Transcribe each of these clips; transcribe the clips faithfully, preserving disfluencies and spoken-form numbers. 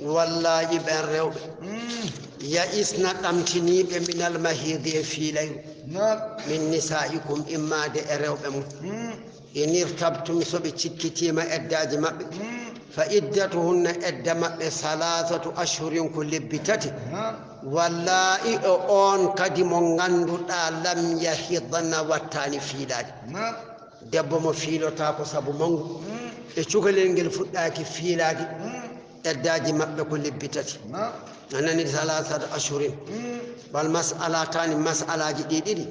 Wallaahi ɓen rewɓe, ya isna ɗamtiniiɓe, minal mahiidi e fiilayru, min nisaa'ikum immaade e rewɓe mum, in irtabtum so ɓe cikkitiima eddaaji maɓɓe, fa iddatuhunna edda maɓɓe salaasatu ashhurin ko lebbi tati, wallaahi e on kadi mo ngannduɗaa lam yahidna wattaani fiilaade. Debbo mo fiilotaako sabu manngu, e cukalel ngel fuɗɗaaki fiilaade, eddaaji maɓɓe ko lebbi tati. A nani, salaasata ashurin. Wal mas'alataani, mas'alaaji ɗi ɗiɗi.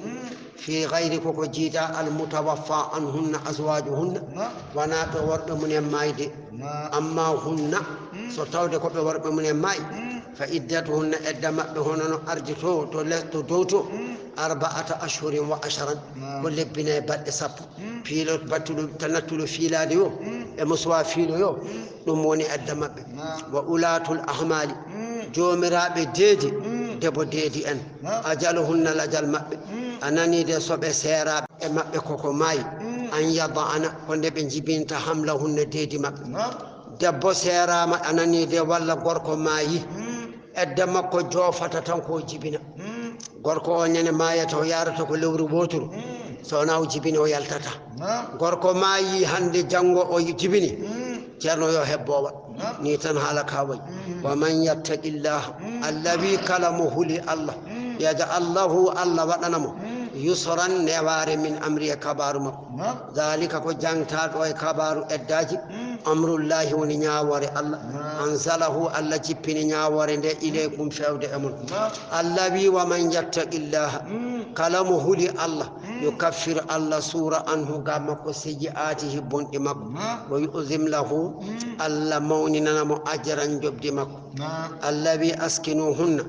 Fi gayri, koko jiida, al mutawaffa anhunna azwaajuhunna, wonaa ɓe worɓe mum en maayde. Amma hunna, so tawde ko ɓe worɓe mum en maayi, fa iddatuhunna, edda maɓɓe hono no ardi to, to les, to dow to, arba'ata ashhurin wa asharan, ko lebbi nayi baɗɗe sappo. Piilo battuɗo, tanattuɗo fiilaade yo, e mo suwaa fiilo yo, ɗum woni edda maɓɓe. Wa ulaatul ahmaali, joomiraaɓe deedi, debo deedi en, ajaluhunna, lajal maɓɓe, a nanii de, so ɓe seeraaɓe e maɓɓe koko maayi, an yada'ana, ko nde ɓe njibinta hamlahunna deedi maɓɓe. Debbo seeraama, a nanii de, walla gorko maayi, edda makko joofata tan ko jibina. Gorko o ñande maayata, o yaarata ko lewru wooturu. So wonaa o jibini, o yaltata. Gorko maayi hannde, janngo o jibini. Ceerno yo hebbo o waɗ. Ni tan haala ka wayi. Wa man yattaqillaha, Allah wi kala mo huli Allah, yaj'al lahu, Allah waɗana mo, yusran, newaare, min amri, e kabaaru makko. Daalika ko jangtaa ɗo e kabaaru eddaaji, amrullahi woni ñaawoore Allah. Anzalahu, Allah jippini ñaawoore nde, ilaykum, fewde e mon. Allah wi, wa man yattaqillaha, kala mo huli Allah, yukaffir, Allah suura, anhu, ga makko, sayyi'atihi, bonɗi makko. Wa yu'zim lahu, Allah mawninana mo, ajran, njoɓdi makko. Allah wi, askinuhunna,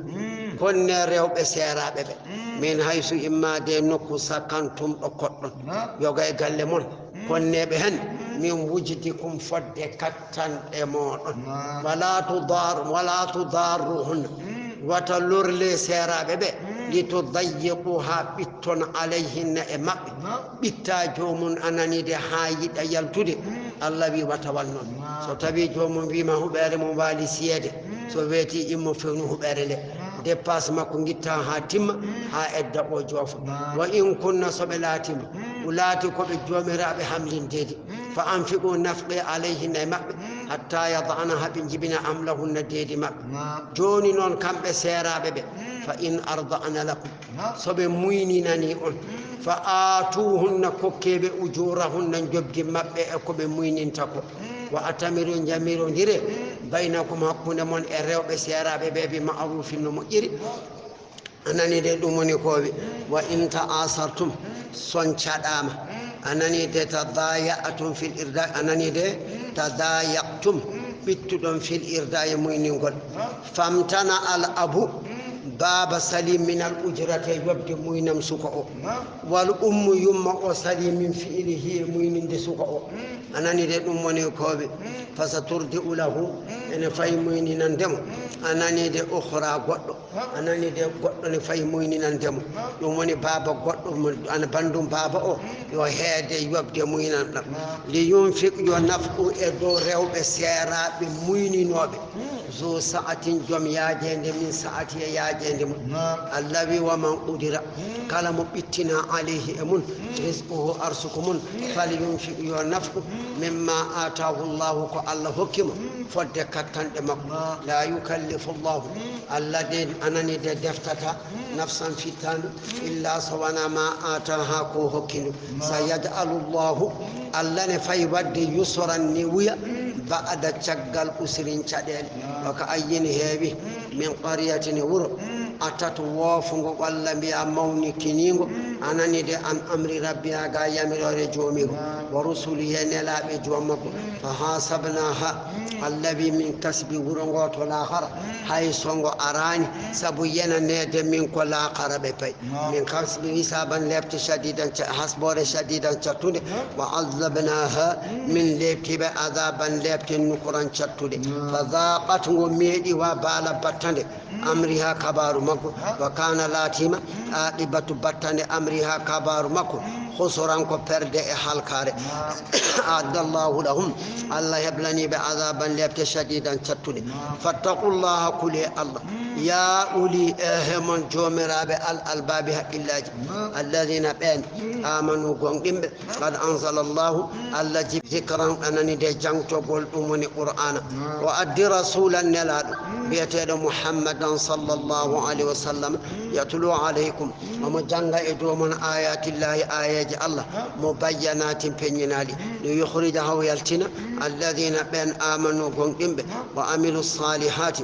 konne rewɓe seeraaɓe ɓe, min haysu, immaade nokku, sakantum, ɗo koɗɗon, yoga e galle mon, konne ɓe hen, min wujdikum, fodde kattanɗe mooɗon. Wala tudar-, wala tudarruhunna, wata lorle seeraaɓe ɓe, litudayyiqu, haa ɓitton, alayhinna, e maɓɓe. Ɓitta joomum, a nanii de, haa yiɗa yaltude. Allah wi wata waɗ noon. So tawi joomum wiima huɓeere mum waali siyeede, so weeti, immo fewnu huɓeere nde. Dépense makko ngitta haa timma, haa edda o joofa. Wa in kunna, so ɓe laatiima, ulaati ko ɓe joomiraaɓe hamlindeede, fa anfiqu, nafqe, alayhinna, e maɓɓe, hatta yada'ana, haa ɓe njibina, hamlahunna, deedi maɓɓe. Jooni noon, kamɓe seeraaɓe ɓe, fa in arda'ana lakum, so ɓe muyninanii on, fa aatuhunna, kokkee ɓe, ujuurahunna, njoɓdi maɓɓe e ko ɓe muyninta ko. Wa atamiru, njamirondire, baynakum, hakkunde mon e rewɓe seeraaɓe ɓe, bi ma'rufin, no moƴƴiri. A nanii de, ɗum woni ko wi, wa in ta'asartum, son caɗaama. A nanii de, tadaya'tum fil irda, a nanii de, tadaya'tum, ɓittuɗon, fil irda, e muyningol. Famtana al abu, baaba salii, minal ujrati, e yoɓde muynam suka o. Wal ummu, yumma o salii, min fi'lihi, e muyninde suka o. A nanii de, ɗum woni ko wi, fa saturdi'u lahu, ene fayi muyninande mo. A nanii de, ukhra, goɗɗo. A nanii de, goɗɗo ne fayi muyninande mo. Ɗum woni baaba goɗɗo mo, ana banndum baaba o, yo heede yoɓde muynanɗam. Li yunfiq, yo nafqu e dow rewɓe seeraaɓe muyninooɓe. Zu sa'atin, joom yaajeende, min sa'ati, e yaajeende mum. Allah wi, wa man qudira, kala mo ɓittina, alayhi, e mum, rizquhu, arsuku mum, fal yunfiq, yo nafqu, mimma aatahu Allahu, ko Allah hokki mo, fodde kattanɗe makko. La yukallifu Allahu, Allah de, a nanii de, deftata nafsan, fittaandu, illa, so wonaa ma aataha, ko hokki ndu. Sa yaj'alu Allahu, Allah ne fayi waɗde, yusran, newuya, ba'da, caggal, usrin, caɗeele. Wa ka ayyin, heewi, min qaryatin, wuro, atat, woofungo, walla mbiya mawnikiniingo, a nanii de, an amri rabbiha, ga yamiroore joomiigo, wa rusulihi, e nelaaɓe joom makko, fa hasabnaha, Allah wi, min kasbi wuro ngo to laakara, hay so ngo araani, sabu yenaneede min ko laakara ɓe pay. Min kasbi hisaban, leeɓte, shadidan, ca-, hasboore, shadidan, cattunde, wa azabnaha, min leeɓti ɓe, azaban, leeɓte, nukuran, cattude. Fa zaqat, ngo meeɗi, wa baala, battande, amriha, kabaaru makko, wa kana, laatiima, aqibatu, battande, amriha, kabaaru makko, خسرا ko perde e halkaare. أعد الله لهم Allah heblani ɓe عذابا lepte شديدا cattuɗe. فاتقوا الله kule Allah. يا أولي e hemon joomiraaɓe الألباب haqqillaaji. الذين ɓeen آمنوا gonɗinɓe. قد أنزل الله Allah jip ذكرا anani de jangtogol ɗum woni Qur'aana. وأد رسولا nelaaɗo biyeteeɗo محمدا صلى الله عليه وسلم يتلو عليكم omo jannga e dow mon آيات الله aayeeje Allah مبينات peññinaaɗi. ليخرج haw yaltina الذين ɓeen آمنوا gonɗinɓe وعملوا الصالحات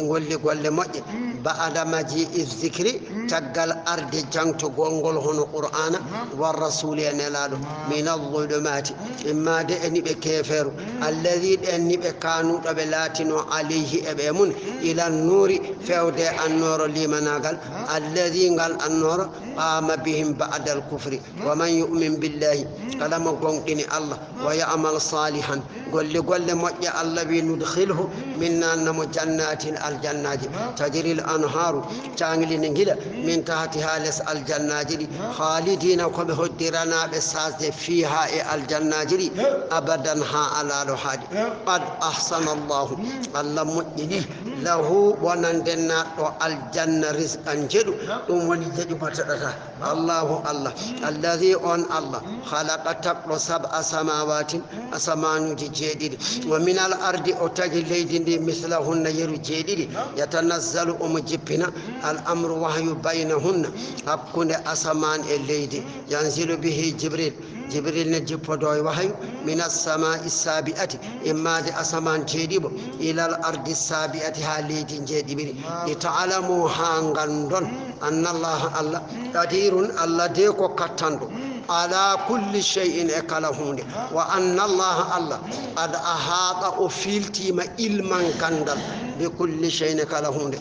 golli golle moƴƴe بعد مجيء الذكر caggal arde jangtogol ngol hono Qur'aana والرسول e nelaaɗo من الظلمات immaade e niɓe keefeeru الذي ɗeen niɓe كانوا ɗo ɓe laatinoo عليه e ɓe mum إلى النور feewde annooro limanaagal الذي ngal annooro قام بهم بعد الكفر ومن يؤمن بالله kala mo gonɗini Allah ويعمل صالحا golli golle moƴƴe Allah wi ندخله min naatna mo جنات aljannaaji تجري الأنهار caangli ne ngila من تحتها les aljannaaji ɗi خالدين ko ɓe hoddiranaaɓe saasde فيها e aljannaaji ɗi أبدا haa alaa ɗo haaɗi قد أحسن الله Allah moƴƴini له wonande naatɗo aljanna رزقا jeɗu ɗum woni jeɗu mo toɗata Allahu Allah الذي on Allah خلق tagɗo سبع سماوات asamaanuuji jeeɗiɗi ومن الأرض o tagi leydi ndi مثلهن yeru jeeɗiɗi يتنزل omo jippina الأمر wahyu بينهن hakkunde asamaan e leydi ينزل به جبريل Jibril ne jippodoo e wahyu من السماء السابعة immaade asamaan jeeɗiɓo إلى الأرض السابعة haa leydi njeeɗiɓiri لتعلموا haa nganndon أن الله Allah قدير Allah de ko kattanɗo على كل شيء e kala huunde وأن الله Allah قد أحاط o fiiltiima علما ganndal بكل شيء e kala huunde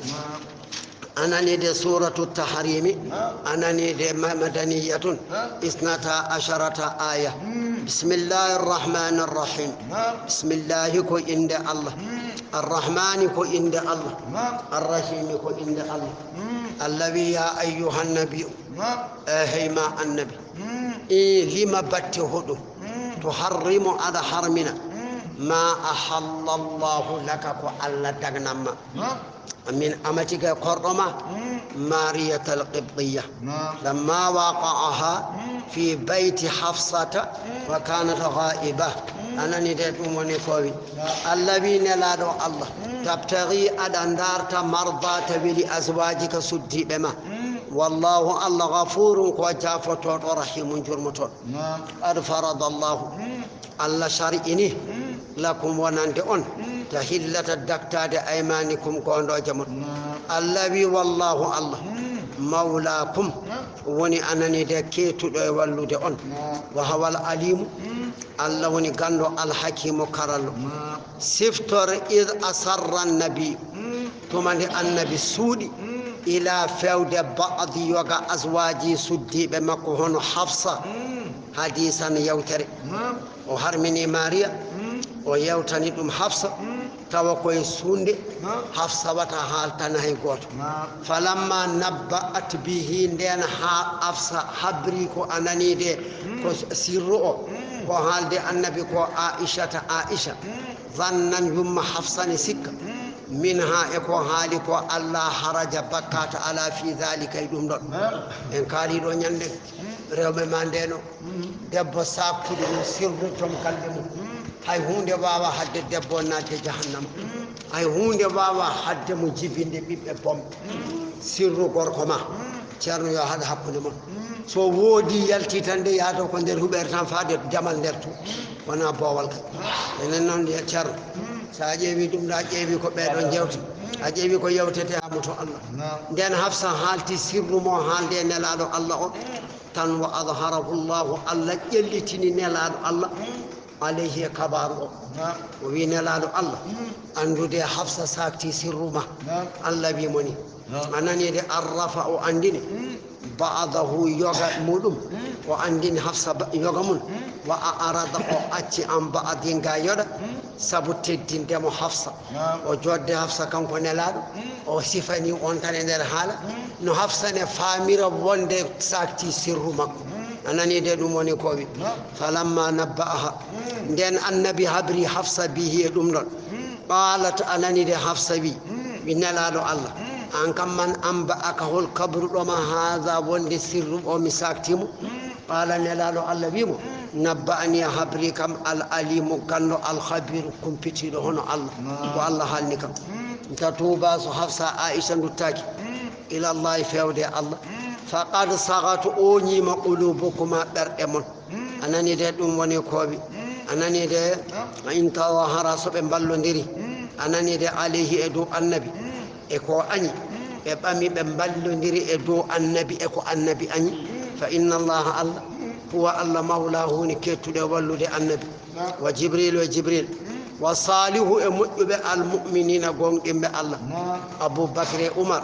anani de suratu tahrimi anani de madaniyatun isnata asharata aya bismillahi arrahmani arrahim bismillahi ko inde allah arrahmani ko inde allah arrahimi ko inde allah allah wi ya ayyuhan nabiyu e heyma annabi e lima batte hoɗum to harrimu aɗa harmina ma ahallallahu laka ko allah dagnamma min amatiga korɗo ma mariyatal qibtiya lamma waqa'aha fi bayti hafsata wa kanat ghaiba anani de ɗum woni kowi allah wi nelaɗo allah tabtagi aɗa darta mardata weli aswajika suddiɓe ma wallahu allah ghafurun ko jafotoɗo rahimun jurmotoɗo qad farada allahu allah shar'ini lakum wonande on tahillata daktade aymanikum gondoje mon allah wi wallahu allah mawlakum woni ananide keetuɗo e wallude on wa hawal alimu allah woni gando alhakimu karallo siftor id asarra annabi tuma nde annabi suuɗi ila fewde ba'di yoga aswaji suddiɓe makko hono hafsa hadisan yewtere o harmini mariya o yewtani ɗum hafsa tawa koye sunde hafsa wata haaltana hay gooto falamma nabba'at bihi nden ha hafsa habri ko anani de ko sirru o ko haalde annabi ko aishata aisha zannan yumma hafsa ne sikka min ha e ko haali ko allah haraja bakkata ala fi dhalika e ɗum ɗon en kaali ɗo ñande rewɓe ma ndeno debbo sakkude mum sirru joom galle mum hay hunde wawa hadde debbo nadde jahannama hay hunde wawa hadde mo jibinde ɓiɓɓe bomɓe sirru gorko ma ceerno yo haɗa hakkude mon so woodi yalti tan de yahata ko nder huɓere tan faade damal nder to wona boowal kay enen noon ceerno so a ƴeewi ɗum ɗo a ƴeewi ko ɓeɗon jewte a ƴeewi ko yewtete hamu to allah nden hafsa haalti sirru mo haalde e nelaɗo allah o tan wa adharahu llahu allah ƴellitini nelaɗo allah alayhi e kabaru o o wi nelaɗo allah andude hafsa sakti sirru ma allah wi moni a nani de arrafa o andini ba'dahu yoga muɗum o andini hafsa yoga mum wa a arada o acci an ba'din ga yoɗa sabu teddindemo hafsa o jodde hafsa kanko nelaɗo o sifani on tan e nder haala no hafsa ne famira wonde sakti sirru makko A nani de, ɗum woni ko wi. Falamma nabba'aha. Nden annabi habri Hafsa bihi e ɗum ɗon. Qalat, a nani de, Hafsa wi, wi Nelaaɗo Allah, an kam, man anba'aka, hol kabruɗo ma haza, wonde sirru o mi sakti mo? Qala, Nelaaɗo Allah wi mo, nabba'ani, habri kam, al alimu, ganndo, al khabiru, kumpitiiɗo hono Allah. Ko Allah haalni kam. Tatuuba, so Hafsa, Aisha nduttaaki ila Allahi, fewde e Allah, faqad sagat, oñiima, qulubukuma, ɓerɗe mon. A nani de, ɗum woni ko wi. A nani de, in tazahara, so ɓe mballondiri. A nani de, alayhi, e dow annabi, e ko añi, ɓe ɓami, ɓe mballondiri e dow annabi, e ko annabi añi. Fa inna Allaha, Allah, huwa Allah, mawlahu, woni kettuɗo e wallude annabi. Wa Jibrilu, e Jibril. Wa salihu, e moƴƴuɓe, al mu'minina, gonɗinɓe Allah. Abu Bakr e Umar,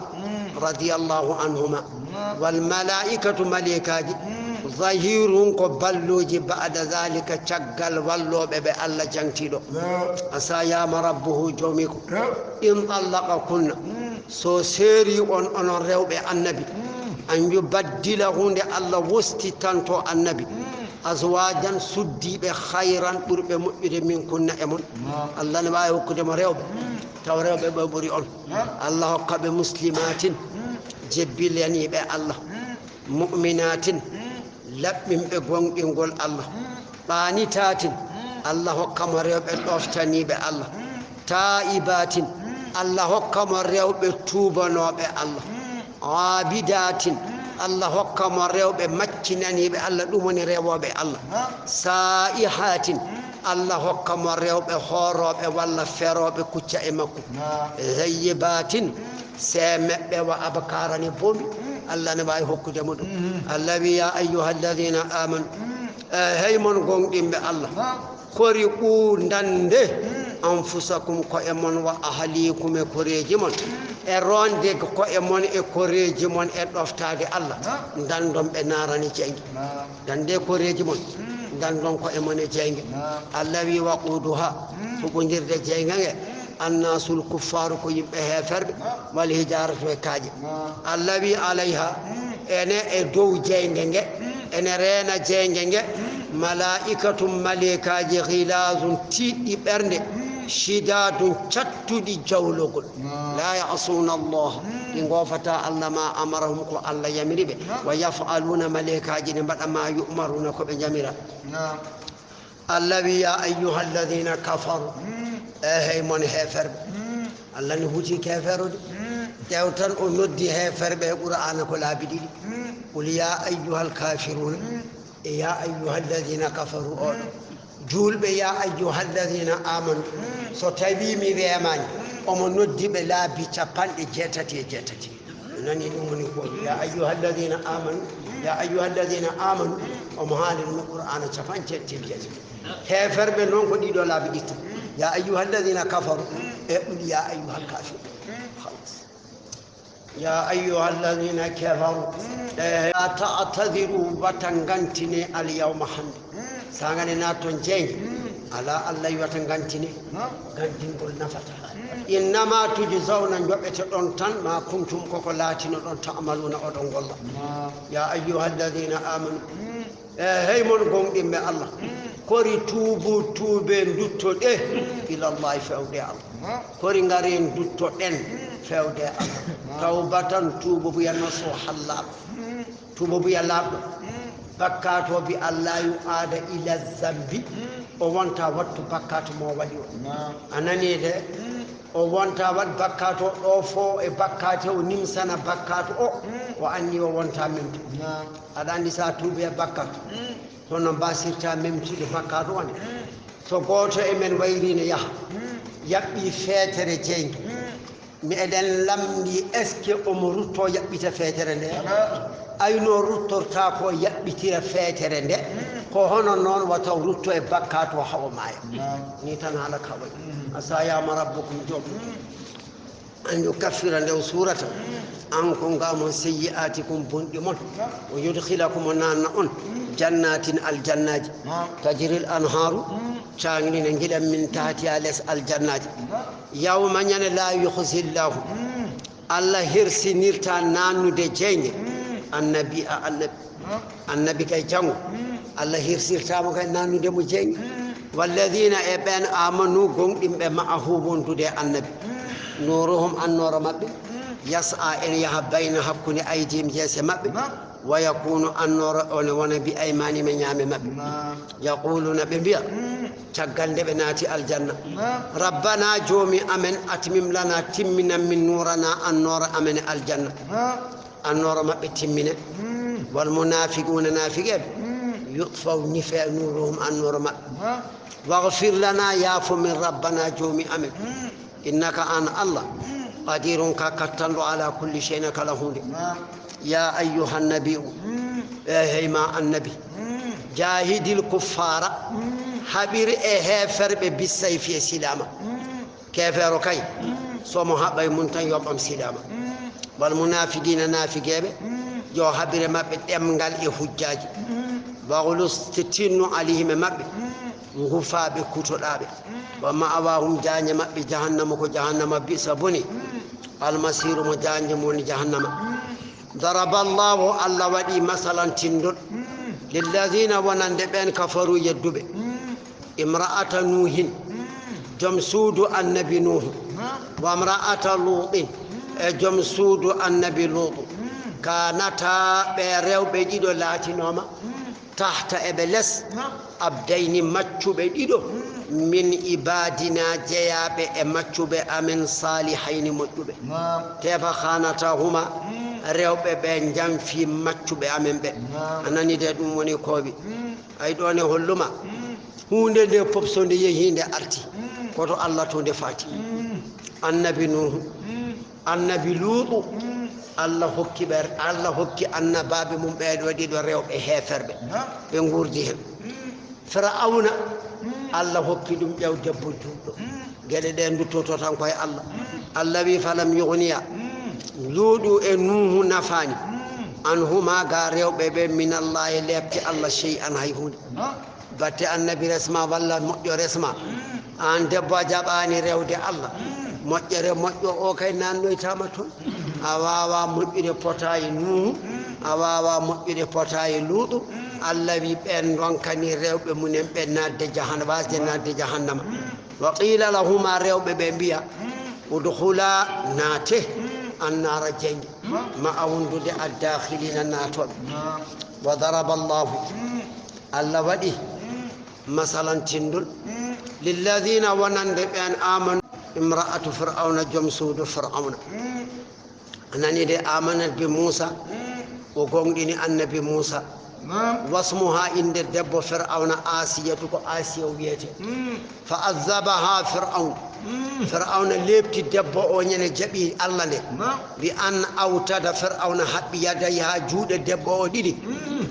radiyallahu anhuma. Wal malaikatu, malaikaaji, zahirun, ko balloji, ba'da zalika, caggal wallooɓe ɓe Allah jangtiiɗo. Asa yama rabbuhu, joomi ko, in tallaqa kunna, so seeri on, onon rewɓe annabi, an yubaddila, hunde Allah wostitanto annabi, azwajan, suddiiɓe, khayran, ɓurɓe moƴƴude, min kunna, e mon. Allah ne waawi hokkude mo rewɓe, taw rewɓe ɓe ɓuri on. Allah hokka ɓe muslimatin, jebbilaniiɓe Allah, mu'minatin, laɓɓinɓe gonɗingol Allah, qanitatin, Allah hokka mo rewɓe ɗoftaniiɓe Allah, ta'ibatin, Allah hokka mo rewɓe tuubanooɓe Allah, abidatin, Allah hokka mo rewɓe maccinaniiɓe Allah, ɗum woni rewooɓe Allah, sa'ihatin, Allah hokka mo rewɓe hoorooɓe walla ferooɓe kucca e makko, zayyibatin, seemeɓɓe, wa abkarani, boomi, Allah ne waawi hokkude mo ɗum. Allah wi, ya ayyuha alladhina amanu, e hey mon gonɗinɓe Allah, kori ɓuu ndande, anfusakum, ko'e mon, wa ahlikum, e koreeji mon, e ronde ko'e mon e koreeji mon e ɗoftaade Allah, ndandon ɓe naarani jeynge. Ndande koreeji mon, ndandon ko'e mon e jeynge. Allah wi, waquduha, huɓondirde jeynge nge, annasul kuffaaru, ko yimɓe heeferɓe, wal hijaratu, e kaaƴe. Allah wi, alayha, ene e dow jeynge nge, ene reena jeynge nge, malaa'ikatun, maleykaaji, ghilazun, tiiɗɗi ɓernde, shidadun, cattuɗi jawlogol. La ya'suna Allah, ɗi ngoofata Allah, ma amarahum, ko Allah yamiri ɓe, wa yaf'aluna, maleykaaji ne mbaɗa, ma yu'maruna, ko ɓe njamira. Allah wi, ya ayyuha alladhina kafaru, e hey mon heeferɓe. Allah ne huuti keeferude. Tew tan o noddi heeferɓe e Qur'aana ko laabi ɗiɗi. Qul ya ayyuhal kafiruna, e ya ayyuha alladhina kafaru, oɗo. Juulɓe, ya ayyuha alladhina amanu, so tawi mi weemaani, omo noddi ɓe laabi capanɗe jeetati e jeetati. Nani ɗum woni ko, ya ayyuha alladhina amanu, ya ayyuha alladhina amanu, omo haali ɗum e Qur'aana capanɗe jeetati e jeetati. Heeferɓe noon ko ɗiɗo laabi ɗiɗi. Ya ayyuha alladhina kafaru, e qul ya ayyuhal kafirun. Khalas. Ya ayyuha alladhina kafaru, e, la ta'tadhiru, wata ngantine, al yawma, hannde. Saanga ne naatton jeynge, alaa Allah wata ngantine. Gantingol nafata. Innama tujzawna, njoɓete ɗon tan, ma kuntum, koko laatino ɗon, ta'maluna, oɗon golla. Ya ayyuha alladhina amanu, e hey mon gonɗinɓe Allah, kori tuubu, tuube, nduttoɗe ilallahi, fewde Allah. Kori ngaren nduttoɗen fewde Allah. Tawbatan, tuubu buya nasuha, laaɓɗo. Tuubu buya laaɓɗo. Bakkaatu o bi Allah yu aada ila zambi. O wonta wattu bakkaatu mo waɗi o. A nani de? O wonta waɗ bakkaatu o ɗo fo e bakkaatu o nimsana bakkaatu o. O anni o wonta memtu. Aɗa anndi so a tuubi e bakkaatu, hono mbasirta memtude bakkaatu on? So gooto e men wayri ne yaha, yaɓɓi feetere jeynge, mi eɗen lamndi, est-ce que omo rutto yaɓɓita feetere nde? Ayno ruttorta ko yaɓɓitira feetere nde, ko hono noon wata o rutto e bakkaatu o haa o maaya. Ni tan haala ka wayi. Asa yama rabbukum, joom. An yukaffira, nde o suurata, ankum, ga mon, sayyi'atikum, bonɗi mon, o yudkhilakum, o naanna on, jannatin, aljannaaji, tajril anhaaru, caangli ne ngiɗan, min tahtiha, les aljannaaji. Yawma, ñande, la yukhzillahu, Allah hersinirta naannude jeynge, annabi, a annabi. Annabi kay jango, Allah hirsirta mo kay nannude mo jeyi. Walladina e ɓen amanu gonɗinɓe ma'ahu wondude e annabi. Nuruhum annoro maɓɓe. Yas'a ene yaha bayna hakkunde aydihim jeese maɓɓe. Wa yakunu annoro one wona bi aymanihim e ñaame maɓɓe. Yaquluna ɓe mbiya. Caggal nde ɓe naati aljanna. Rabbana joomi amen atmim lana timminan min nurana annoro amen e aljanna. Annoro maɓɓe timmine. Wal munafiquna nafiqeɓe. Yutfaw ñife nuruhum annoro maɓɓe. Waghfir lana yaafo min rabbana joomi amen. Innaka an Allah. Qadirun ka kattanɗo ala kulli shay'in kala hunde. Ya ayyuhan nabiyu. E heyma annabi. Jahidil kuffara. Haɓir e heferɓe bisayfi e silama. Kefeero kay, so mo haɓɓay mum tan yoɓam siɗama. Wal munafiqina nafiqeɓe, yo haɓire maɓɓe ɗemngal e hujjaji. Waghlus te tinno alayhim e maɓɓe, ngufaɓe kutoɗaɓe. Wa ma'awahum jañe maɓɓe jahannama ko jahannama bisa boni. Almasiru mo jañe mo woni jahannama. Daraba Allahu, Allah waɗi masalan tindol. Lilladina wonande ɓen kafaru yedduɓe. Imra'ata Nuuhin, joom suudu annabi Nuuhu, wa imra'ata Luutin, e joom suudu annabi Luutu, kaanata ɓe rewɓe ɗiɗo laatinooma, tahta eɓe les, abdayni maccuɓe ɗiɗo, min ibadina jeyaaɓe e maccuɓe amen salihayni moƴƴuɓe. Tefa khanatahuma, rewɓe ɓe njamfi maccuɓe amen ɓe. A nani de ɗum woni koowi. Ay ɗoon e holluma. Huunde nde fof so nde yehii nde arti, ko to Allah to nde faati. Annabi Nuuhu, annabi Luutu, Allah hokki ɓe, Allah hokki annabaaɓe mum ɓee ɗoo ɗiɗo rewɓe heeferɓe, ɓe nguurdi heen. Firawna, Allah hokki ɗum ƴeew debbo juulɗo. Geɗe ɗe nduttoto tan koye Allah. Allah wi, "Falam yughniya." Luutu e Nuuhu nafaani. Anhuma ga rewɓe ɓe, minallahi leeɓte Allah, shay'an hay huunde. Batte annabi resma walla moƴƴo resma. Aan debbo a jaɓaani rewde Allah. Moƴƴere moƴƴo o kay nannoytaama toon. A waawaa moƴƴude pota e Nuuhu. A waawaa moƴƴude pota e Luutu. Allah wi ɓeen ndonkani rewɓe mumen ɓe naatde jahan-, waasde naatde jahannama. Wa qila lahuma, rewɓe ɓe mbiya, udkhula, naate, annara jeynge, ma a wondude addakhilina naatooɓe. Wa daraba Allahu, Allah waɗi masalan tindol, lilladina wonande ɓeen amanu, imra'atu Fir'awna, joom suudu Fir'awna. A nani de, amanat bi Muusa, o gonɗini annabi Muusa. Wasmuha, innde debbo Fir'awna, Asiyatu, ko Asiya o wiyete. Fa azzabaha Fir'awn. Fir'awna leepti debbo o, ñande jaɓi Allah nde. Bi an awtada, Fir'awna haɓɓi yadayha, juuɗe debbo o ɗiɗi.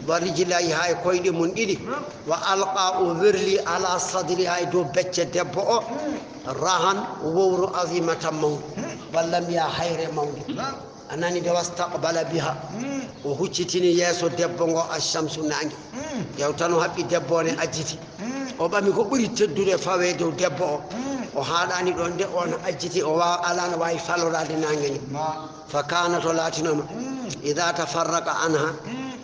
Wa rijlayha, e koyɗe mum ɗiɗi. Wa alqa, o werli, ala sadriha, e dow becce debbo o. Rahan, wowru, azimatan, mawndu. Walla mbiya hayre mawnde. A nani de, wastaqbala biha. O huccitini yeeso debbo ngo, ashamsu, naange. Yewtano haɓɓi debbo o ne ajjiti. O ɓami ko ɓuri teddude fawe dow debbo o. O haaɗani ɗon de, on ajjiti, o wa-, alano wawi falorade naange nge. Fa kana, to latinoma, idha tafarraqa anha,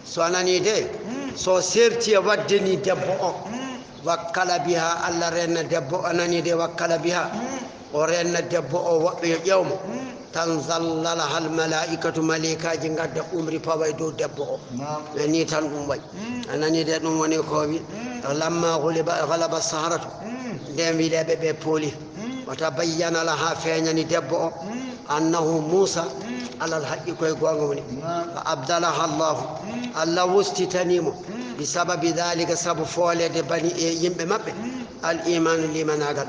so a nani de, so serti e wadde ni debbo o, wakkala biha, Allah renna debbo o, a nani de, wakkala biha, o renna debbo o, woɓɓe yo ƴeew mo. Tanzallalaha al malaikatu, malaikaaji ngadda umri pawa e dow debbo o. E ni tan ɗum wayi. A nani de, ɗum woni ko wi, lamma ghuliba, ghalaba saharatu, nden wileɓe ɓe pooli. Wa tabayyana laha, feeñani debbo o, annahu Muusa, alal haqqi, koye goonga woni. Fa abdalaha Allahu, Allah wustitanimo, bi sababi dhalika, sabu foolede bani e yimɓe maɓɓe, al imanu, limanaagal.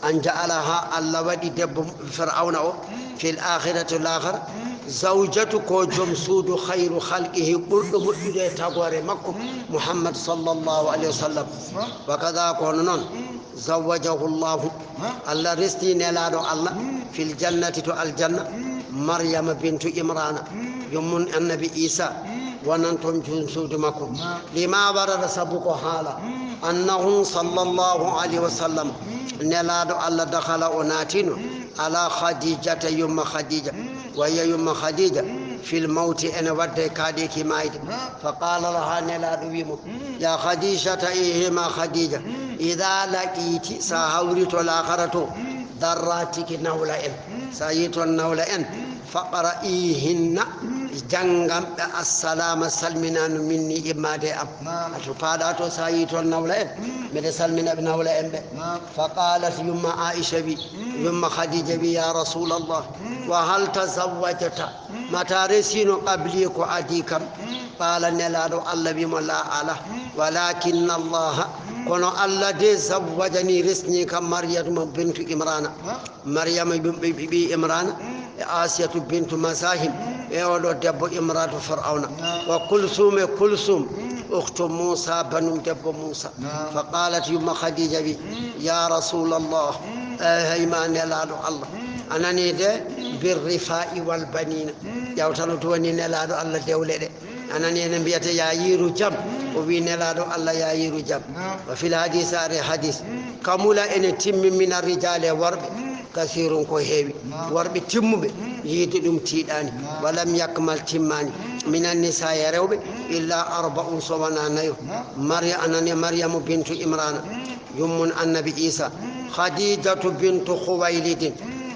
An ja'alaha, Allah waɗi debbo Fir'awna o, fil akhirati, lahara, zawjatu, ko joom suudu, khayru khalqihi, ɓurɗo moƴƴude e tagoore makko, Muhammad sallallahu alayhi wa sallam. Wa kadha, ko hono noon, zawwajahu Allahu, Allah resti nelaaɗo Allah, fil jannati, to aljanna, Maryama bintu Imrana, yummum annabi Isa, wonan toon joom suudu makko. Lima warada, sabu ko haala, annahu sallallahu alayhi wa sallam, nelaaɗo Allah, dakhala, o naatino, ala Khadijata, yumma Khadija, wa hiya, yumma Khadija, في الموت, ene wadde kaaɗeeki maayde. Fa qaala laha, Nelaaɗo wi mo, ya Khadijata, e hema Khadija, ida laqiti, sa hawri to laakara to, darratiki, nawla en, sa yi toon nawla en, faqra'ihinna, janngam ɓe assalaama, salminaanu, minni, immade am. Ato paaɗa to, sa yi toon nawla en, mbeɗe salmina ɓe, nawla en ɓe. Fa qalat, yumma Aisha wi, yumma Khadija wi, ya Rasulallah, wa hal tazawwajta? Mata resino qabli, ko adi kam? Qaala, Nelaaɗo Allah wi mo, la, ala, walakinna Allaha, kono Allah de, zawwajani, resni kam Maryama bintu Imrana, Maryama ɓi, ɓi, ɓi Imrana, e Asiyatu bintu Mazahim, e oɗo debbo Imratu Fir'auna, wa Kulsum, e Kulsum, ukhtu Musa, banum debbo Musa. Fa qalat, yumma Khadija wi, ya Rasulallah, e hay ma Nelaaɗo Allah, anani de, birrifa'i wal banina, ƴawtano to woni Nelaaɗo Allah dewle ɗe. Anani ene mbiyata ya yiru jam, o wi Nelaaɗo Allah ya yiru jam. Wa fil hadis, are hadis, kamula, ene timmi, mina rijali, e worɓe, kasirun, ko heewi. Worɓe timmuɓe, yiide ɗum tiiɗaani. Walam yakmal, timmaani, minan nisa, e rewɓe, illa arba'un, so wona nayo. Mariya, anani Maryamu bintu Imrana, yummun annabi Isa, Khadijatu bintu Khuwaylidin,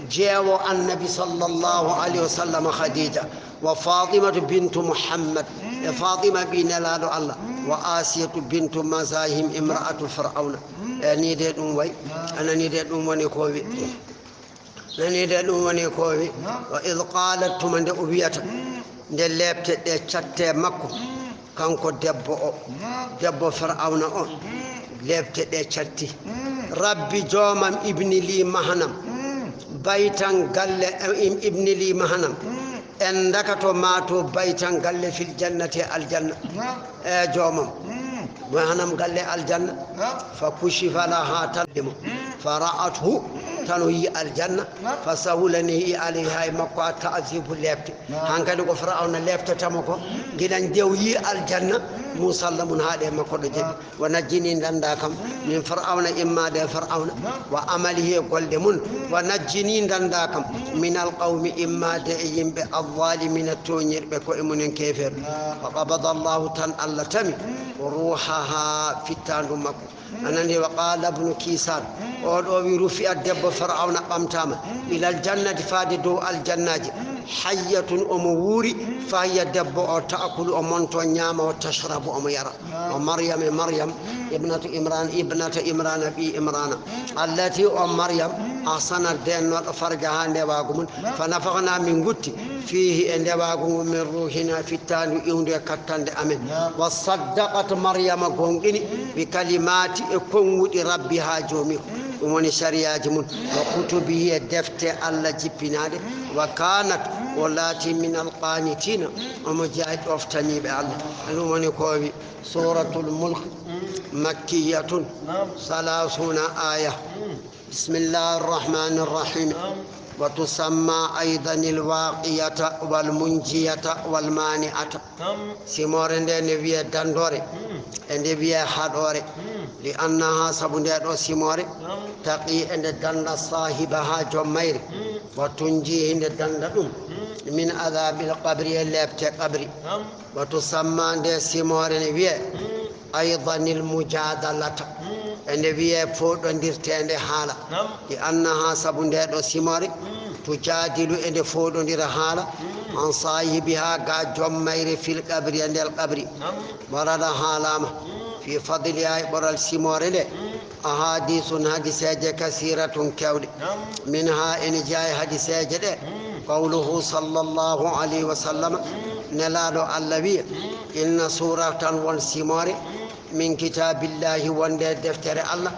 jeewo annabi sallallahu alayhi wa sallam, Khadija, wa Fatimatu bintu Muhammad, e Fatima ɓi Nelaaɗo Allah, wa Asiyatu bintu Mazahim, imra'atu Fir'auna. E ni de ɗum way, anani de ɗum woni ko wi. Nani de ɗum woni ko wi. Wa id qalat, tuma nde o wiyata, nde leepte ɗe catte makko, kanko debbo o, debbo Fir'auna o, leepte ɗe catti. Rabbi, joomam, ibni li, mahanam, baytan galle, im-, ibni li, mahanam, en dakato ma to, baytan galle, fil jannati, aljanna. E joomam, mahanam galle aljanna. Fa kushifa laha, tan mo. Fa ra'athu, tan o yi aljanna. Fa sahulani alayha, e makko a ta'zibu, leepte. Hankadi ko Fir'auna leeptatamo ko, giɗan nde o yi aljanna, musalla mun haaɗe makko ɗo jeɗi. Wa najjini, danda kam, min Fir'auna, immade Fir'auna, wa amalihi, e golɗe mun, wa najjini, danda kam, min alqawmi, immade e yimɓe, alzalimina, tooñirɓe koye mumen, keefeer. Fa qabada Allahu, tan Allah tami, ruhaha, fittandu makko. Anani, wa qala ibnu Kisan, o ɗo wi, rufi'at, debbo Fir'auna ɓamtama, ilal jannati, faade dow aljannaji, hayyatun, omo wuuri, fa hiya, debbo o, ta'kulu, o monto, ñaama, o tashrabu, omo yara. Wa Maryam, e Maryam, ibnatu Imran, ibnata Imrana, ɓi Imrana, allati, on Maryam, ahsanat, dennoɗo, farjaha, ndewagu mun, fa nafakhna, min gutti, fihi, e ndewagu ngun, min ruhina, fittandu iwndu e kattande amen. Wa saddaqat, Maryama gonɗini, bi kalimati, e konguɗi, rabbiha, joomi ko. Ɗum woni sariyaji mun. Wa kutubihi, e defte Allah jippinaɗe. Wa kanat, o laati, min alqanitina, omo jeya ɗoftaniɓe Allah. Ɗum woni ko wi. Suratul Mulk, makkiyatun, salasuna aya. Bismillahir Rahmanir Rahim. Wa tusamma aydan al-waqiyata wal munjiyata wal mani'ata. Simoore nde ne wiye dandore, e nde wiye haɗore. Li annaha, sabu nde ɗo simoore, taqi, e nde danda, sahibaha, joom mayre, wa tunji, nde danda ɗum, min adhabil qabri, e lepte qabri. Wa tusamma, nde simoore ne wiye, aydanil mujadalata, e nde wiye fooɗondirteende haala. Li annaha, sabu nde ɗo simoore, tujadilu, e nde fooɗondira haala, an sahibiha, ga joom mayre, fil qabri, e nder qabri. Warada, haalama, fi fadliha, e ɓoral simoore nde, ahadisun, hadiseeje, kasiratun, kewɗe. Minha, ene jeya e hadiseeje ɗe, qawluhu sallallahu alayhi wa sallam, Nelaaɗo Allah wiya, inna suratan, won simoore, min kitabillahi, wonde e deftere Allah,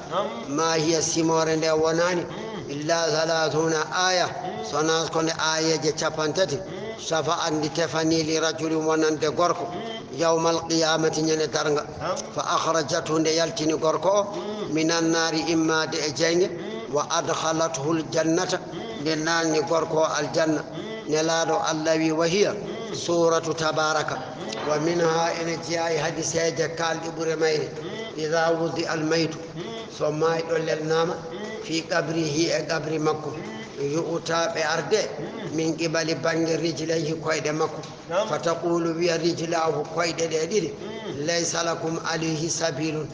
ma hiya, simoore nde wonaani, illa thalathuna aya, sona ko nde ayeeje capantati, shafa'at, ndi tefani, li rajulin, wonande gorko, yawmal qiyamati, ñande darnga. Fa akhrajathu, nde yaltini gorko o, minan nari, immade e jeynge, wa adkhalathul jannata, nde nanni gorko o aljanna. Nelaaɗo Allah wi, wa hiya suratu tabaraka. Wa minha, ene jeya e hadiseeje kalɗe ɓure mayre, idha wudi al maytu, so mayɗo lelnama, fi qabrihi, e qabri makko, يؤتى بأرض من قبل بنج رجليه كويد مكو. نعم. فتقول بها رجلاه كويد ديدي. مم. ليس لكم عليه سبيل. مم.